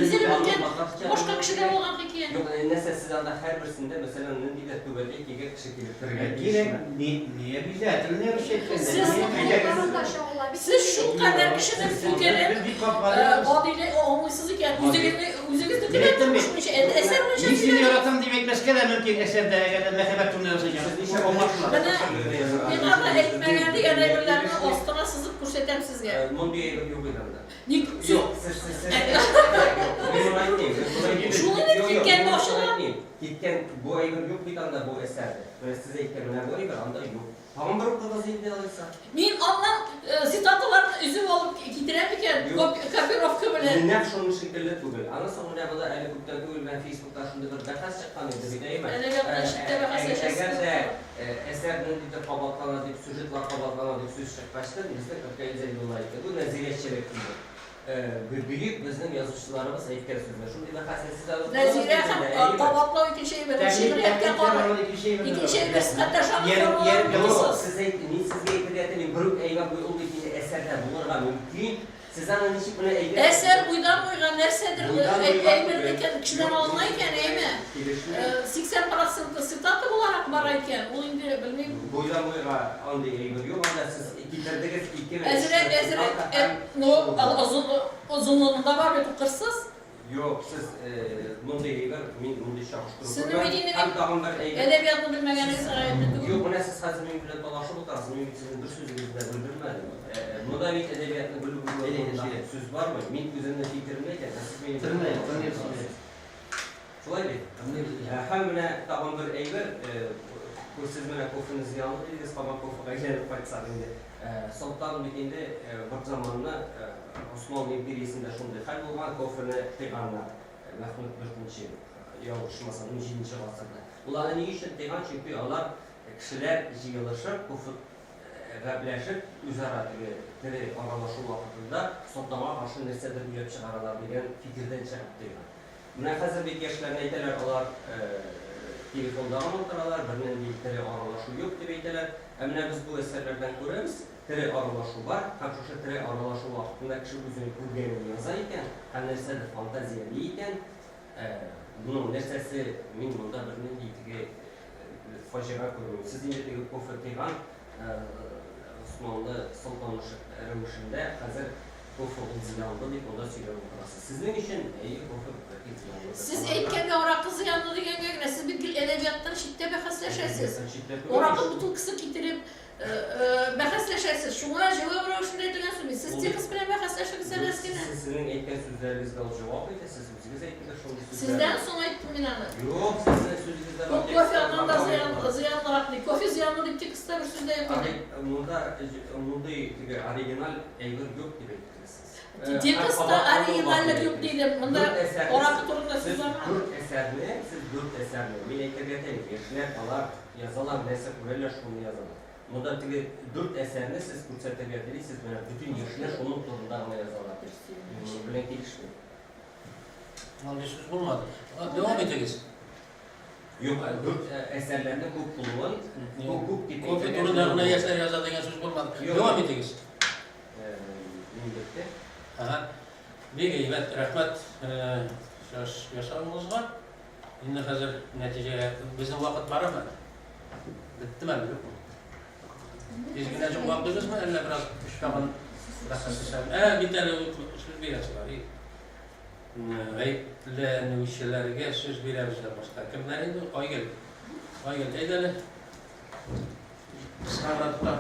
A: изелеп беткән башка кешедә булган хикәя.
E: Юк, нәрсә сез анда һәрберсендә, мәсәлән, ниндидер түбәтәй кигән кеше килеп керергә
C: Кирәк,
E: тиешме?
C: не не обязательно русча әйткәндә.
A: Сез- Сез шулкадәр кешенең фикерен
C: Без бик капкалы.
A: гадиле аңлыйсыз икән, үзегезне үзегезне теләп тормыш буенча, әсәр буенча
C: Мин сине
A: сөйләгез.
C: яратам дип әйтмәскә дә мөмкин әсәрдә, әгәр дә мәхәббәт турында язса икән.
E: Сез ничә
C: Аңлашыла.
A: Менә миңа да әйтмәгән дигән әйберләрне астына сызып күрсәтәм сезгә.
E: Мондый әйбер юк иде анда.
A: Ник
E: Юк, сез сез сез. Юк, мин моны әйтмим, мин моны әйтмим.
A: Шул инде
E: Юк, юк,
A: киткән
E: мин моны
A: башына.
E: әйтмим. Киткән бу әйбер юк бит анда бу әсәрдә. Менә сез әйткән менә бу әйбер анда юк. Тагын бер укыгыз инде алайса.
A: Мин аннан цитаталарны өзеп алып китерәм икән,
E: Юк.
A: копировка белән.
E: Нәкъ шуның шикелле түгел. Аннан соң менә монда әле күптән түгел белән Фейсбукта шундый бер бәхәс чыккан иде бит, әйеме?
A: Әдәбиятта читтә бәхәс
E: Әгәр
A: яшәсен.
E: дә әсәр ниндидер кабатлана дип, сюжетлар кабатлана дип сүз чыккачтын, безнең Ркаил Зәйдулла әйтте. Бу нәзирәчелек диде. Бөек безнең язучыларыбыз әйткән сүзләр. Шундый бәхәсне сез аны
A: Нәзирә һәм кабатлау икенче әйбер. Шигърияткә карый. Икенче әйбер хәтта жанр формаларын белмисез.
E: Сез әйт, мин сезгә әйтергә телим, бер үк әйбер бу ул бит инде әсәрдә булырга мөмкин. Сез аны ничек менә әйбәт
A: Әсәр уйдан уйга нәрсәдер
E: Уйдан уйга
A: әйбер
E: түгел.
A: икән, кешедән алына икән, әйме?
E: Килешми.
A: 80% цитата буларак бара икән, ул инде белмим.
E: Буйдан буйга андый әйбер юк, анда сез китердегез ике
A: Әзрәк, әзрәк, ну, озын озынлыгында бар бит укырсыз.
E: Юк, сез мондый әйбер, мин мондый чагыштыру
A: Сезнең
E: күрмәдем.
A: бит инде
E: Һәм тагын бер әйбер.
A: Әдәбиятны белмәгәнегез гаепле түгел.
E: Юк, менә сез хәзер минем белән талашып утырасыз, мин бит сезнең бер сүзегезне дә бүлдермәдем. Монда бит әдәбиятны белү белмәү турында сүз бармы? Мин үземнең фикеремне әйтәм, ә сез минем
C: Тыңлыйм, тыңлыйм сезне.
E: Шулай бит?
C: Тыңлыйм.
E: Һәм менә тагын бер әйбер, сез менә кофены зыянлы дидегез, кабат кофега әйләнеп кайтсак инде. Солтан бит инде бер заманны Осман империясендә шундый хәл булган, кофены тыйганнар. Мәхмүд IV, ялгышмасам, 17 гасырда. Ул аны ни өчен тыйган? Чөнки алар кешеләр җыелышып, кофе гәпләшеп, үзара теге тере аралашу вакытында солтанга каршы нәрсәдер уйлап чыгаралар дигән фикердән чыгып тыйган. Менә хәзер бит яшьләрне әйтәләр, алар телефонда гына утыралар, бернинди тере аралашу юк дип әйтәләр. Ә менә без бу әсәрләрдән күрәбез, тере аралашу бар һәм шушы тере аралашу вакытында кеше үзенең күргәнен яза икән һәм нәрсәдер фантазияли икән. Моның нәрсәсе, мин монда бернинди теге фаҗига күрмим. Сез инде теге кофе тыйган Госманлы солтаны рәвешендә хәзер кофе ул зыянлы дип монда сөйләп утырасыз. Сезнең өчен, әйе, кофе бәлки зыянлыдыр.
A: Сез әйткәнгә аракы зыянлы дигәнгә генә, сез бит гел әдәбияттан читтә бәхәсләшәсез.
E: Әдәбияттан читтә түгел
A: Аракы
E: ич.
A: бутылкасы китереп бәхәсләшәсез. Шуңа җавап рәвешендә әйтелгән сүз бит. Сез текст белән бәхәсләшегез әле әз генә.
E: Сез сезнең әйткән сүзләрегезгә ул җавап әйтә, сез үзегез әйттегез шундый сүзләрне.
A: Сездән соң әйттем мин аны.
E: Юк, сезнең сүзегездә
A: Бу
E: бар,
A: кофе
E: текстта
A: аннан да
E: бар.
A: зыян, зыянлырак ди. Кофе зыянлы дип текстта бер сүз дә юк иде.
E: Монда мондый теге оригиналь әйбер юк дип әйттегез сез.
A: Текстта оригинальлек юк дидем. Монда аракы турында сүз
E: Сез
A: бармады.
E: дүрт әсәрне, сез дүрт әсәрне, мин әйтергә телим, яшьләр алар язалар, нәрсә күрәләр, шуны язалар. Монда теге дүрт әсәрне сез күрсәтергә телисез, менә бөтен яшьләр шуның турында гына язалар дип. Мин моның белән килешмим.
D: Андый сүз булмады. Дәвам итегез.
E: Юк, дүрт әсәрләрнең күп булуын, бу күп дип
D: Кофе
E: әйтергә
D: турында гына
E: теләмим.
D: яшьләр яза дигән сүз булмады.
E: Юк.
D: Дәвам итегез.
E: Мин бетте.
D: Ага. Бик әйбәт, рәхмәт чыгыш ясавыгызга. Инде хәзер нәтиҗәгә безнең вакыт барымы? Беттеме әле, юкмы? Тиз генә җаваплыйбызмы, әллә бераз тагын бәхәсләшәбез? Ә, бит әле сүз бирәсе бар. Гаепләнүчеләргә сүз бирәбез дә башта. Кемнәр инде? Айгөл. Айгөл, әйдә әле. Кыска гына тота.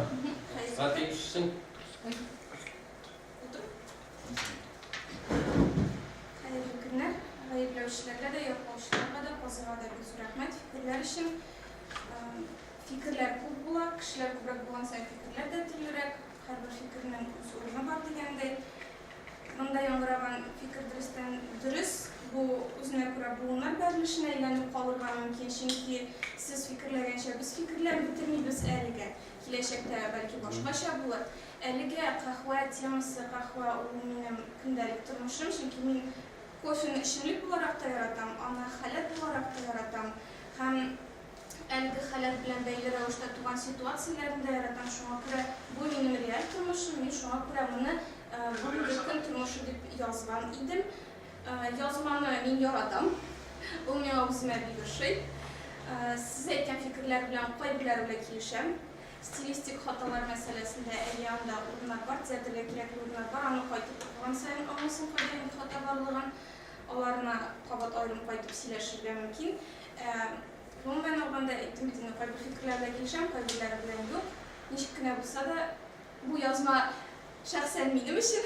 D: Гатишсең.
F: Хәерле көннәр. Гаепләүчеләргә дә, яклаучыларга да, казыйга да бик зур рәхмәт фикерләр өчен. Фикерләр күп була, кешеләр күбрәк булган саен фикерләр дә төрлерәк. Һәрбер фикернең үз урыны бар дигәндәй. Монда яңгыраган фикер дөрестән дөрес. Бу үзенә күрә буыннар бәрелешенә әйләнеп калырга мөмкин, чөнки сез фикерләгәнчә без фикерләп бетермибез әлегә. Киләчәктә бәлки башкача булыр. Әлегә каһвә темасы, каһвә ул минем көндәлек тормышым, чөнки мин кофены эчемлек буларак та яратам, аны халәт буларак та яратам һәм әлеге халәт белән бәйле рәвештә туган ситуацияләрне дә яратам. Шуңа күрә бу минем реаль тормышым, мин шуңа күрә моны бүгенге көн тормышы дип язган идем. Язманы мин яратам. Ул миңа үземә бик ошый. Сез әйткән фикерләр белән кайберләре белән килешәм. Стилистик хаталар мәсьәләсендә әйе, анда урыннар бар, төзәтергә кирәкле урыннар бар. Аны кайтып укыган саен аңлыйсың кайда нинди хата барлыгын. Аларны кабат аерым кайтып сөйләшергә мөмкин. Гомумән алганда, әйттем бит инде, кайбер фикерләр белән килешәм, кайберләре белән юк. Ничек кенә булса да, бу язма шәхсән минем өчен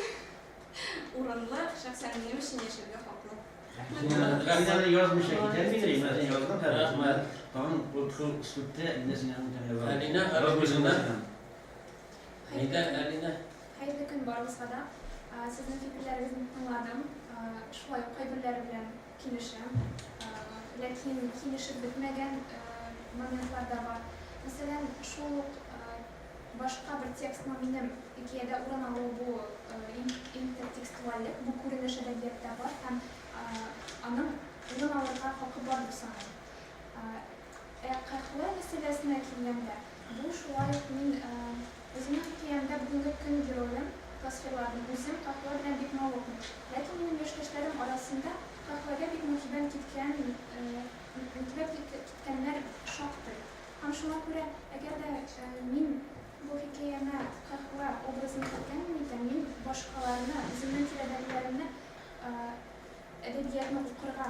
F: урынлы, шәхсән минем өчен яшәргә хаклы.
C: Мин аны язмыйча китәлмим, мин аны яздым хәзер. Рәхмәт. Тагын шул судта мин сиңа аны
D: Әлинә Хәбибуллина. Әйдә, Әлинә.
G: Хәерле көн барыгызга да. Сезнең фикерләрегезне тыңладым. Шулай ук кайберләре белән килешәм. Ләкин килешеп бетмәгән моментлар да бар. Мәсәлән, шул ук башка бер текстның минем хикәядә урын алуы бу интертекстуальлек, бу күренеш әдәбиятта бар һәм аның урын алырга хакы бар дип саныйм. Ә каһвә мәсьәләсенә килгәндә, бу шулай ук мин үземнең хикәямдә бүгенге көн героем тасвирладым. Үзем каһвә белән бик мавыкмыйм. Ләкин минем яшьтәшләрем арасында каһвәгә бик мөкибән киткән, мөкибән киткәннәр шактый. Һәм шуңа күрә, әгәр дә мин бу хикәямә каһвә образын керткәнмен икән, мин башкаларны, үземнең тирәдәгеләремне әдәбиятны укырга,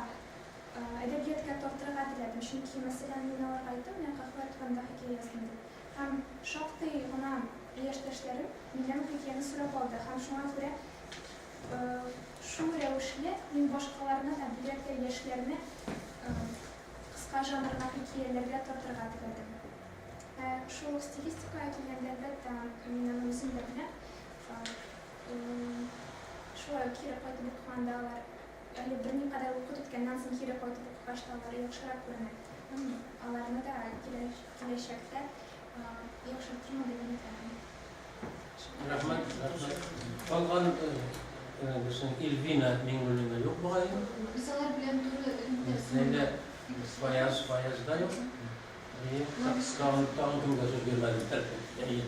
G: әдәбиятка тартырга теләдем. Чөнки, мәсәлән, мин аларга әйттем, менә каһвә турында хикәя яздым дип. Һәм шактый гына яшьтәшләрем миннән бу хикәяне сорап алды. Һәм шуңа күрә шул рәвешле мин башкаларны да, бигрәк тә яшьләрне кыска жанрга хикәяләргә тартырга теләдем. Ә шул ук стилистикага килгәндә, әлбәттә, мин аны үзем дә беләм. Шулай ук кире кайтып укыганда алар әле берникадәр вакыт үткәннән соң кире кайтып укыгач та алар яхшырак күренә. Һәм аларны да киләчәктә яхшыртырмын дип өметләнәм.
D: Рәхмәт, рәхмәт. Калган безнең Эльвина Миңнуллина юк бугай.
B: Без алар белән туры элемтәсен
D: Ләйлә. Фаяз, Фаяз да юк. Әйе, тагын, тагын кемгә сүз бирмәдем. Әйе.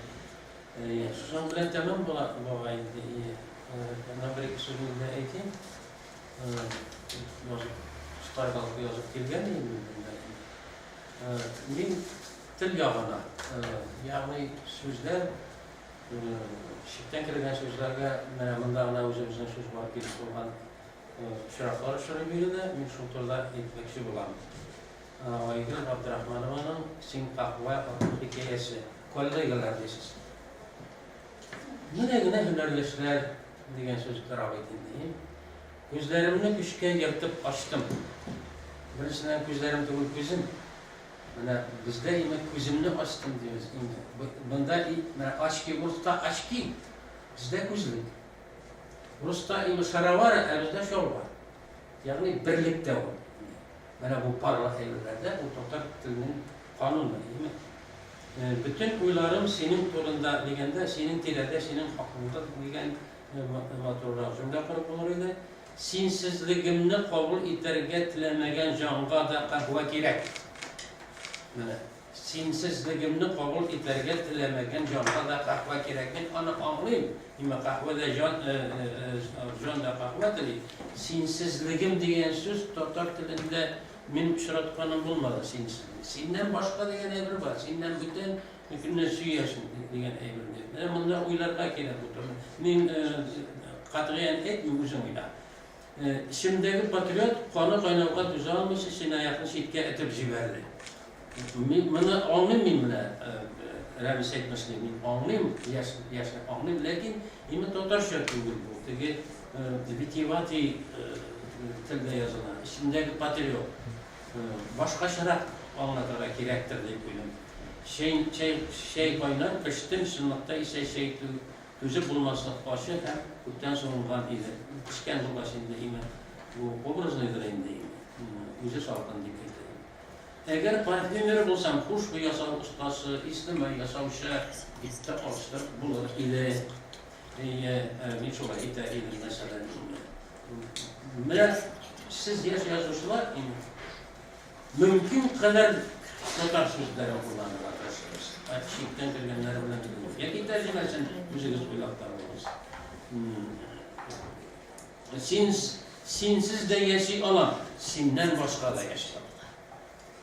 D: Әйе, шуның белән тәмам була бугай инде. Әйе. Аннан бер-ике сүз мин дә әйтим. Язып, шпаргалка язып килгән идем мин монда. Мин тел ягына, ягъни сүзләр, читтән кергән сүзләргә менә монда гына үзебезнең сүз бар килеп булган очраклар очрый биредә, мин шул турыда әйтмәкче булам. Айгөл Габдрахманованың Син каһвә атлы хикәясе. Коллегалар дисез. Менә генә һөнәр яшьләр дигән сүз тора бит инде. Күзләремне көчкә ертып ачтым. Беренчедән, күзләрем түгел, күзем. Менә бездә инде күземне ачтым дибез инде. Монда менә очки, урыста очки, бездә күзлек. Урыста инде шаровары, ә бездә чалбар. Ягъни берлектә ул. Менә бу парлы әйберләрдә бу татар теленең кануны, әйеме? Бөтен уйларым синең турында дигәндә, синең тирәдә, синең хакыңда дигән матуррак җөмлә корып булыр иде. Синсезлегемне кабул итәргә теләмәгән җанга да каһвә кирәк. Менә. Синсезлегемне кабул итәргә теләмәгән җанга да каһвә кирәк. Мин аны аңлыйм. Димәк, каһвә дә җан, җан да каһвә тели. Синсезлегем дигән сүз татар телендә мин очратканым булмады. Синсезлек. Синнән башка дигән әйбер бар. Синнән бүтән кемне сөясең дигән әйбер. Менә монда уйларга кирәк бу турыда. Мин катгыян әйтмим, үзең уйла. Эчемдәге патриот каны кайнауга түзә алмыйча чынаякны читкә этеп җибәрде. Мин моны аңлыйм мин менә, Рәмис әйтмешли, мин аңлыйм, яшь, яшьне аңлыйм, ләкин именно татарча түгел бу, теге витиеватый телдә языла. Эчемдәге патриот. Башкачарак аңлатырга кирәктер дип уйлыйм. Чәй, чәй, чәй кайнар, пештем, чынлыкта исә чәй Түзеп булмаслык ачы һәм күптән суынган иде. Пешкән булгач инде име, бу образныйдыр инде име, үзе салкын дип әйтә. Әгәр парфюмер булсам, хушбуй ясау остасы, исле май ясаучы дип тә алыштырып булыр иде. Әйе, мин шулай әйтә идем, мәсәлән. Менә сез яшь язучылар, име, Мөмкин кадәр татар сүзләрен кулланырга тырышыгыз. Ә читтән кергәннәре белән түгел. Яки тәрҗемәсен үзегез уйлап табыгыз. Син, синсез дә яши алам, синнән башка да яши алам.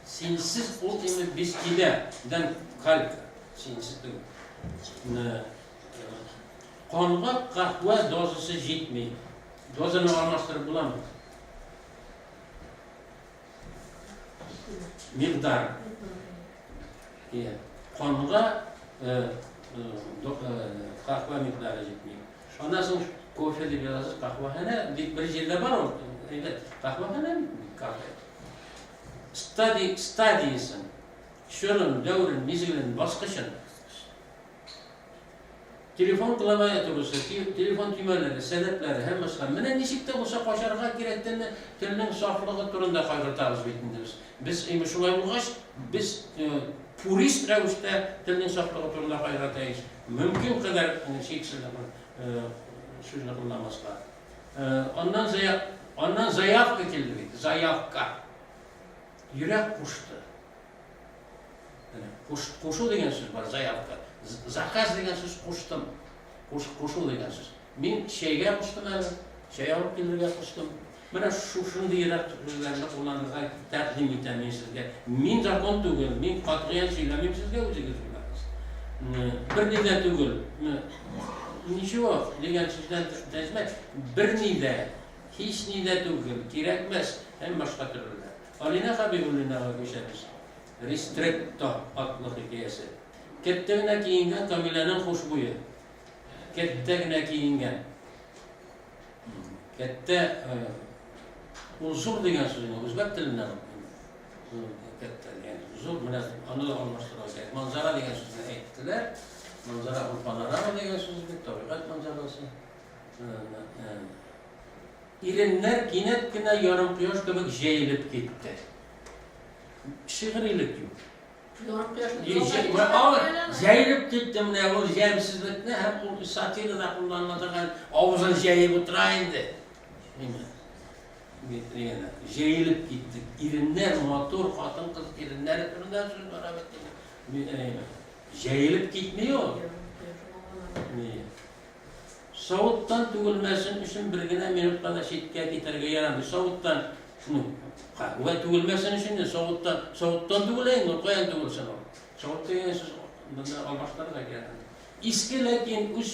D: Синсез ул инде без тебя дән калька. Синсез түгел. Канга каһвә дозасы җитми. Дозаны алмаштырып буламы? Микъдар. Иә. Канга каһвә микъдары җитми. Аннан соң кофе дип язасыз, каһвәханә дип бер җирдә бар ул. Әйбәт. Каһвәханә кафе. Стадий, стадиясен, чорын, дәверен, мизгелен, баскычын. Телефон клавиатурасы, телефон төймәләре, сәләтләре һәм башка. Менә ничек тә булса качарга кирәк телне, телнең сафлыгы турында кайгыртабыз бит инде без. Без инде шулай булгач, без пурист рәвештә телнең сафлыгы турында кайгырта ич. Мөмкин кадәр чит сүзне кулланмаска. Аннан аннан заявка килде бит, заявка. Йөрәк кушты. Куш, кушу дигән сүз бар, заявка. Заказ дигән сүз куштым. Куш, кушу дигән сүз. Мин чәйгә куштым әле, чәй алып килергә куштым. Менә шушындыйрак сүзләрне кулланырга тәкъдим итәм мин сезгә. Мин закон түгел, мин катгыян сөйләмим сезгә, үзегез уйлагыз. Берни дә түгел. Ничего дигән сүздән тәрҗемә берни дә, һични дә түгел, кирәкмәс һәм башка төрлеләр. Алинә Хәбибуллинага күчәбез. Ристретто атлы хикәясе. Кәттә генә киенгән Камиләнең хушбуе. Кәттә генә киенгән. Кәттә ул зур дигән сүз инде, үзбәк теленнән ул. Кәттә дигән сүз. Зур, менә аны да алмаштырырга кирәк. Манзара дигән сүзне әйттеләр. Манзара ул панорама дигән сүз бит, табигать манзарасы. Иреннәр кинәт кенә ярым кояш кебек җәелеп китте. Шигърилек юк.
A: Ярым кояш
D: Җәелеп китте менә ул җәмсезлекне һәм ул сатирада кулланыла торган авызын җәеп утыра инде. Дигәннәр. Җәелеп киттек. Иреннәр, матур хатын-кыз иреннәре турында сүз бара бит инде. Җәелеп китми ул. Ни. Савыттан түгелмәсен өчен бер генә минутка да читкә китәргә ярамый. Савыттан, ну, каһвә түгелмәсен өчен дә савыттан, савыттан түгелә инде ул, каян түгелсен ул? Савыт дигән сүз монда алмаштырырга кирәк. Иске, ләкин үз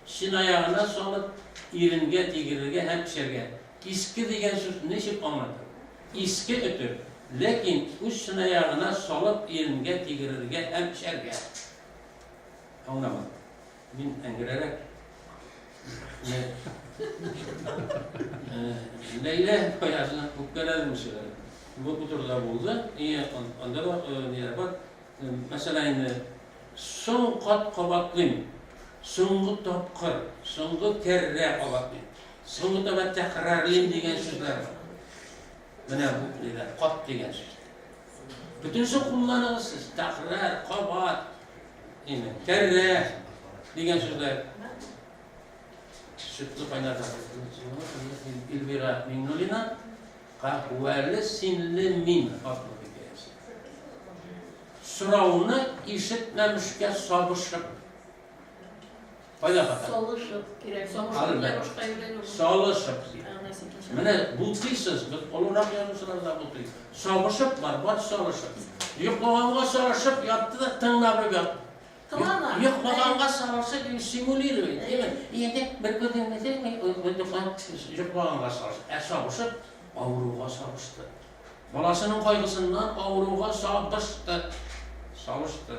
D: чынаягына салып, иренгә тигерергә һәм эчәргә. Иске дигән сүз ничек аңлатыр? Иске өтек, ләкин үз чынаягына салып иренгә тигерергә һәм эчәргә. Аңламадым. Мин әңгерәрәк. Ләйлә Фаязны үпкәләдем шигыре. Бу турыда булды. И анда да ниләр бар. Мәсәлән, инде соң кат кабатлыйм. Соңгы тапкыр, соңгы кәррә кабатлыйм. Соңгы таба тәкрарлыйм дигән сүзләр бар. Менә бу ниләр, кат дигән сүз. Бөтенесе кулланыгыз сез. Тәкрар, кабат, инде кәррә дигән сүзләр. Сөтле кайнарда Эльвира Миңнуллина Каһвәле синле мин атлы хикәясе. Сорауны ишетмәмешкә сабышып. Кайда хата?
A: Салышып кирәк. Сабышып диләр, башка әйберләр юк.
D: Салышып диләр. Менә бутыйсыз, без олырак язучылар да бутый. Сабышып бар, бар салышып. Йоклаганга салышып ятты да тыңлап ятты.
A: Кылана.
D: Йоклаганга салышып симулирует. Инде бер күзеңне йоклаганга салышып. Ә сабышып авыруга сабышты. Баласының кайгысыннан авыруга сабышты. Салышты.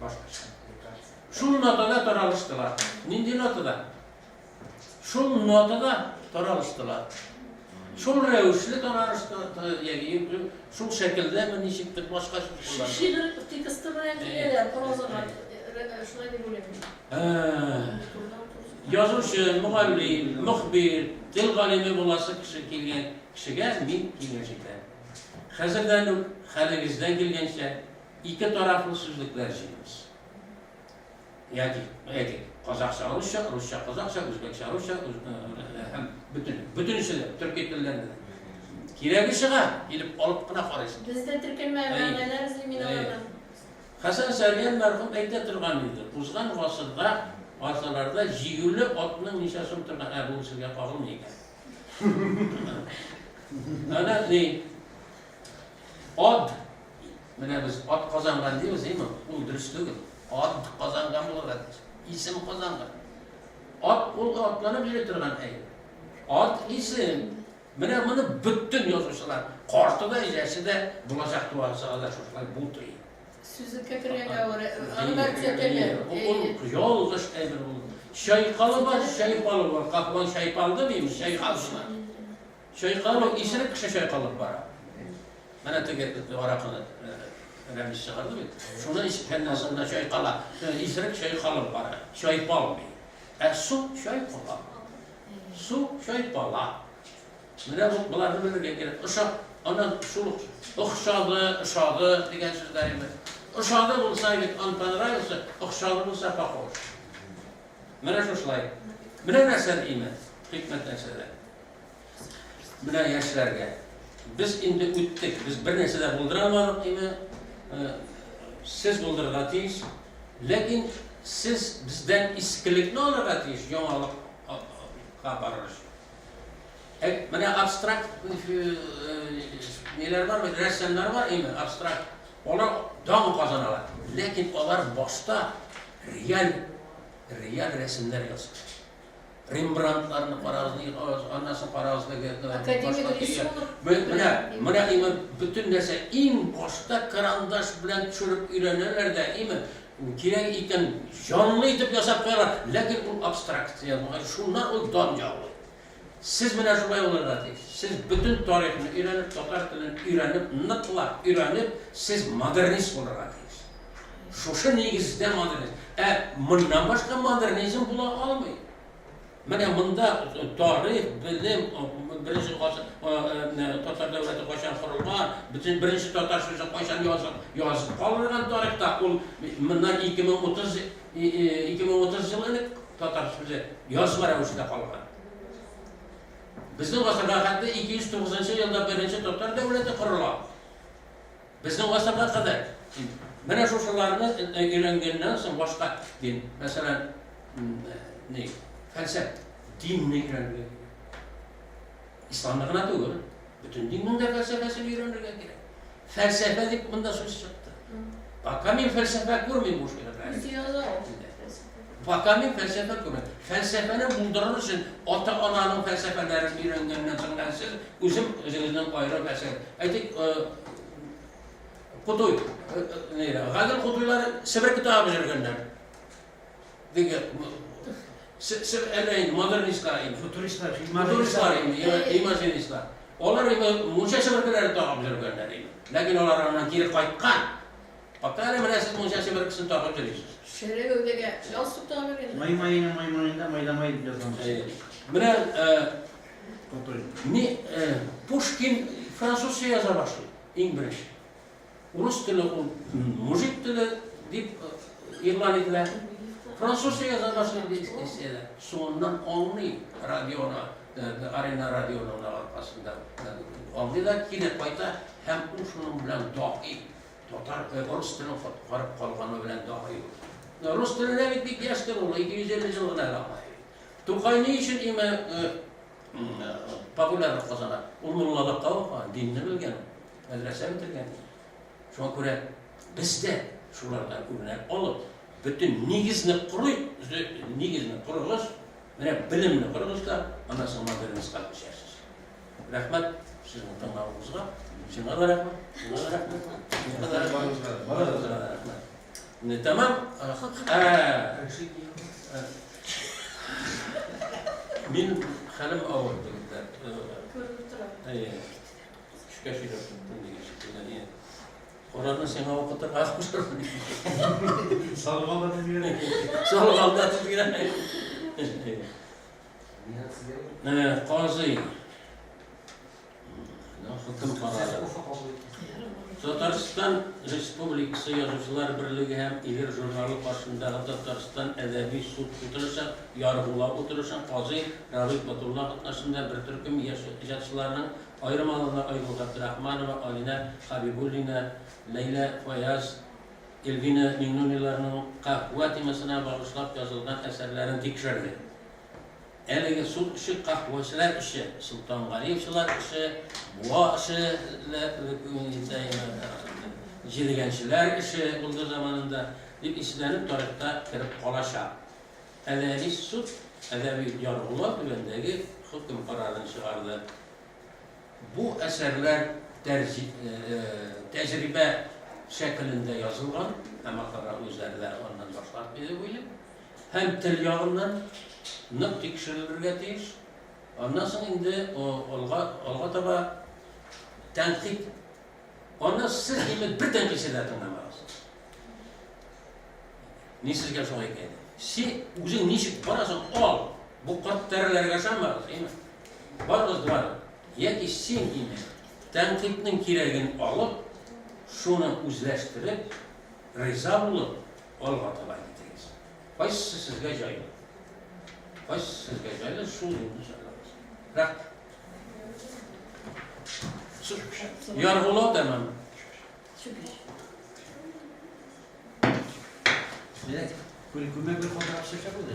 D: Башкача. Шул нотада таралыштылар. Нинди нотада? Шул нотада таралыштылар. Шул рәвешле таралыштылар, яки шул шәкелдәме, ничектер башка сүз кулланып.
A: Шигырь тексты белән киләләр прозага. Шулай дип уйлыйм.
D: Язучы, мөгаллим, мөхбир, тел галиме буласы кеше килгән кешегә мин киңәш итәм. Хәзердән үк хәлегездән килгәнчә ике тарафлы сүзлекләр җыегыз. Яки, әйтик, казахча-русча, русча-казахча, үзбәкчә-русча һәм бөтен, бөтенесе дә, төрки телләрдә дә. Кирәге чыга, килеп алып кына карыйсың.
A: Без дә теркелмә мәгънәләр эзли мин алардан.
D: Хәсән Сәриян мәрхүм әйтә торган иде, узган гасырда, гасырларда җигүле атның ничә сум торган, ә бу сезгә кагылмый икән. Әнә ни, ат, менә без ат казанган дибез, әйме? Ул дөрес түгел. Ат казанган булырга тиеш. Исем казанган. Ат ул атланып йөри торган әйбер. Ат исем. Менә моны бөтен язучылар, карты да, яше дә, булачак туасы да шушылай бутый.
A: Сүзлеккә кергәнгә авыр, аны да төзәтәләр.
D: Ул ялгыш әйбер ул. Чайкалу бар, чайпалу бар. Каплан чайпалды димме, чайкалдымы? Чайкалу, исерек кеше чайкалып бара. Менә теге аракыны Рәмис чыгарды бит. Шуны эчкәннән соң да чайкала. Исерек чайкалып бара, чайпалмый. Ә су чайкала. Су чайпала. Менә бу боларны белергә кирәк. Оша, аннан шул ук охшады, ошады дигән сүзләр инде. Ошады булса бит он понравился, охшады булса похож. Менә шушылай. Менә нәрсә име? Хикмәт нәрсәдә? Менә яшьләргә. Без инде үттек. Без бер нәрсә дә булдыра алмадык име? Сез булдырырга тиеш. Ләкин сез бездән искелекне алырга тиеш, яңалыкка барыр өчен. Ә менә абстракт ниләр бар бит, рәссамнар бар име, абстракт. Алар дан казаналар. Ләкин алар башта реаль реаль рәсемнәр ясый. Рембрандтларны карагыз, ни аннан соң карагыз теге
A: Академик рисунок.
D: Менә, менә име бөтен нәрсә иң башта карандаш белән төшереп өйрәнәләр дә, име кирәк икән җанлы итеп ясап куялар, ләкин ул абстракция, шуннан ул дан яулый. Сез менә шулай булырга тиеш. Сез бөтен тарихны өйрәнеп, татар телен өйрәнеп, ныклап өйрәнеп, сез модернист булырга тиеш. Шушы нигездә модернизм. Ә моннан башка модернизм була алмый. Менә монда тарих, белем, беренче гасыр татар дәүләте кайчан корылган, бөтен беренче татар сүзе кайчан язып, язып калдырган тарихта, ул моннан 2030 2030 ел элек татар сүзе язма рәвештә калган. Безнең гасырга хәтле 209 нчы елда беренче татар дәүләте корыла. Безнең гасырга кадәр. Менә шушыларны өйрәнгәннән соң башка дин, мәсәлән, ни, фәлсәфә, динне өйрәнергә кирәк. Исламны гына түгел, бөтен диннең дә фәлсәфәсен өйрәнергә кирәк. Фәлсәфә дип монда сүз чыкты. Пока мин фәлсәфә күрмим бу шигырьләрдә.
A: Үзе яза ул.
D: Пока мин фәлсәфә күрмим. Фәлсәфәне булдырыр өчен ата-ананың фәлсәфәләрен өйрәнгәннән соң ә сез үзем үзегезнең аерым фәлсәфә. Әйтик, Кутуй, Гадел Кутуйлар себерке тагып йөргәннәр. Диге, әллә инде модернистлар инде.
C: Футуристлар,
D: футуристлар инде, имажинистлар. Алар инде мунча себеркеләре тагып йөргәннәр инде. Ләкин алар аннан кире кайткан. Пока әле менә сез мунча себеркесен тагып йөрисез.
A: Шәрә гәүдәгә галстук тагып йөргәннәр.
C: Май маена май маенда майда май дип язган.
D: Менә ни Пушкин французча яза башлый иң беренче. Урыс теле ул мужик теле дип игълан ителә. Французча яза башлый дип эсседә. Соңыннан аңлый радионы, Арена радионың аркасында аңлый да кире кайта һәм ул шуның белән даһи татар, рус телен коткарып калганы белән даһи ул. Рус теленә бит бик яшь тел ул, 250 ел гына әле аңа. Тукай ни өчен име популярлык казана? Ул муллалыкка укыган, динне белгән. Мәдрәсә бетергән. Шуңа күрә без дә шулардан үрнәк алып, бөтен нигезне корыйк, нигезне корыгыз, менә белемне корыгыз да, аннан соң модернистка күчәрсез. Рәхмәт сезнең тыңлавыгызга. Сиңа да рәхмәт, сиңа да рәхмәт, сиңа да рәхмәт, барыгызга да рәхмәт. Менә тәмам. Мин хәлем авыр, егетләр.
A: Күренеп тора.
D: Әйе. Көчкә сөйләп тоттым дигән шикелле. Ни? Карарны сиңа укытырга кушырмын.
C: Салып ал да тиз генә.
D: Салып ал да тиз генә. Казый. Хөкем карары. Татарстан Республикасы Язучылар берлеге һәм Илер журналы каршындагы Татарстан әдәби суд утырышы, яргулау утырышын казый Рабит Батулла катнашында бер төркем яшь иҗатчыларның, аерым алганда Айгөл Габдрахманова, Алинә Хәбибуллина, Ләйлә Фаяз, Эльвина Миңнуллиналарның каһвә темасына багышлап язылган әсәрләрен тикшерде. Әлеге суд эше каһвәчеләр эше, Солтангалиевчылар эше, Буа эше, җидегәнчеләр эше булды заманында, дип исемләнеп тарихта кереп калачак. Әдәби суд, әдәби яргулау түбәндәге хөкем карарын чыгарды. Бу әсәрләр тәҗрибә шәкелендә язылган, һәм ахырда үзләре дә аннан баш тартмый дип уйлыйм. Һәм тел ягыннан нык тикшерелергә тиеш. Аннан соң инде алга, алга таба тәнкыйть. Аны сез инде бер тәнкыйтьче дә тыңламагыз. Мин сезгә шулай әйтәм. Син үзең ничек барасың, ал. Бу карт тәреләргә ышанмагыз, әйме? Барыгыз бар. Яки син инде тәнкыйтьнең кирәген алып, шуны үзләштереп, риза булып, Алга таба китегез. Кайсысы сезгә җайлы? Кайсысы сезгә җайлы, шул юлны сайлагыз. Рәхмәт. Яргулау тәмам.
C: Менә күмәк бер фотограф төшерсәк булды.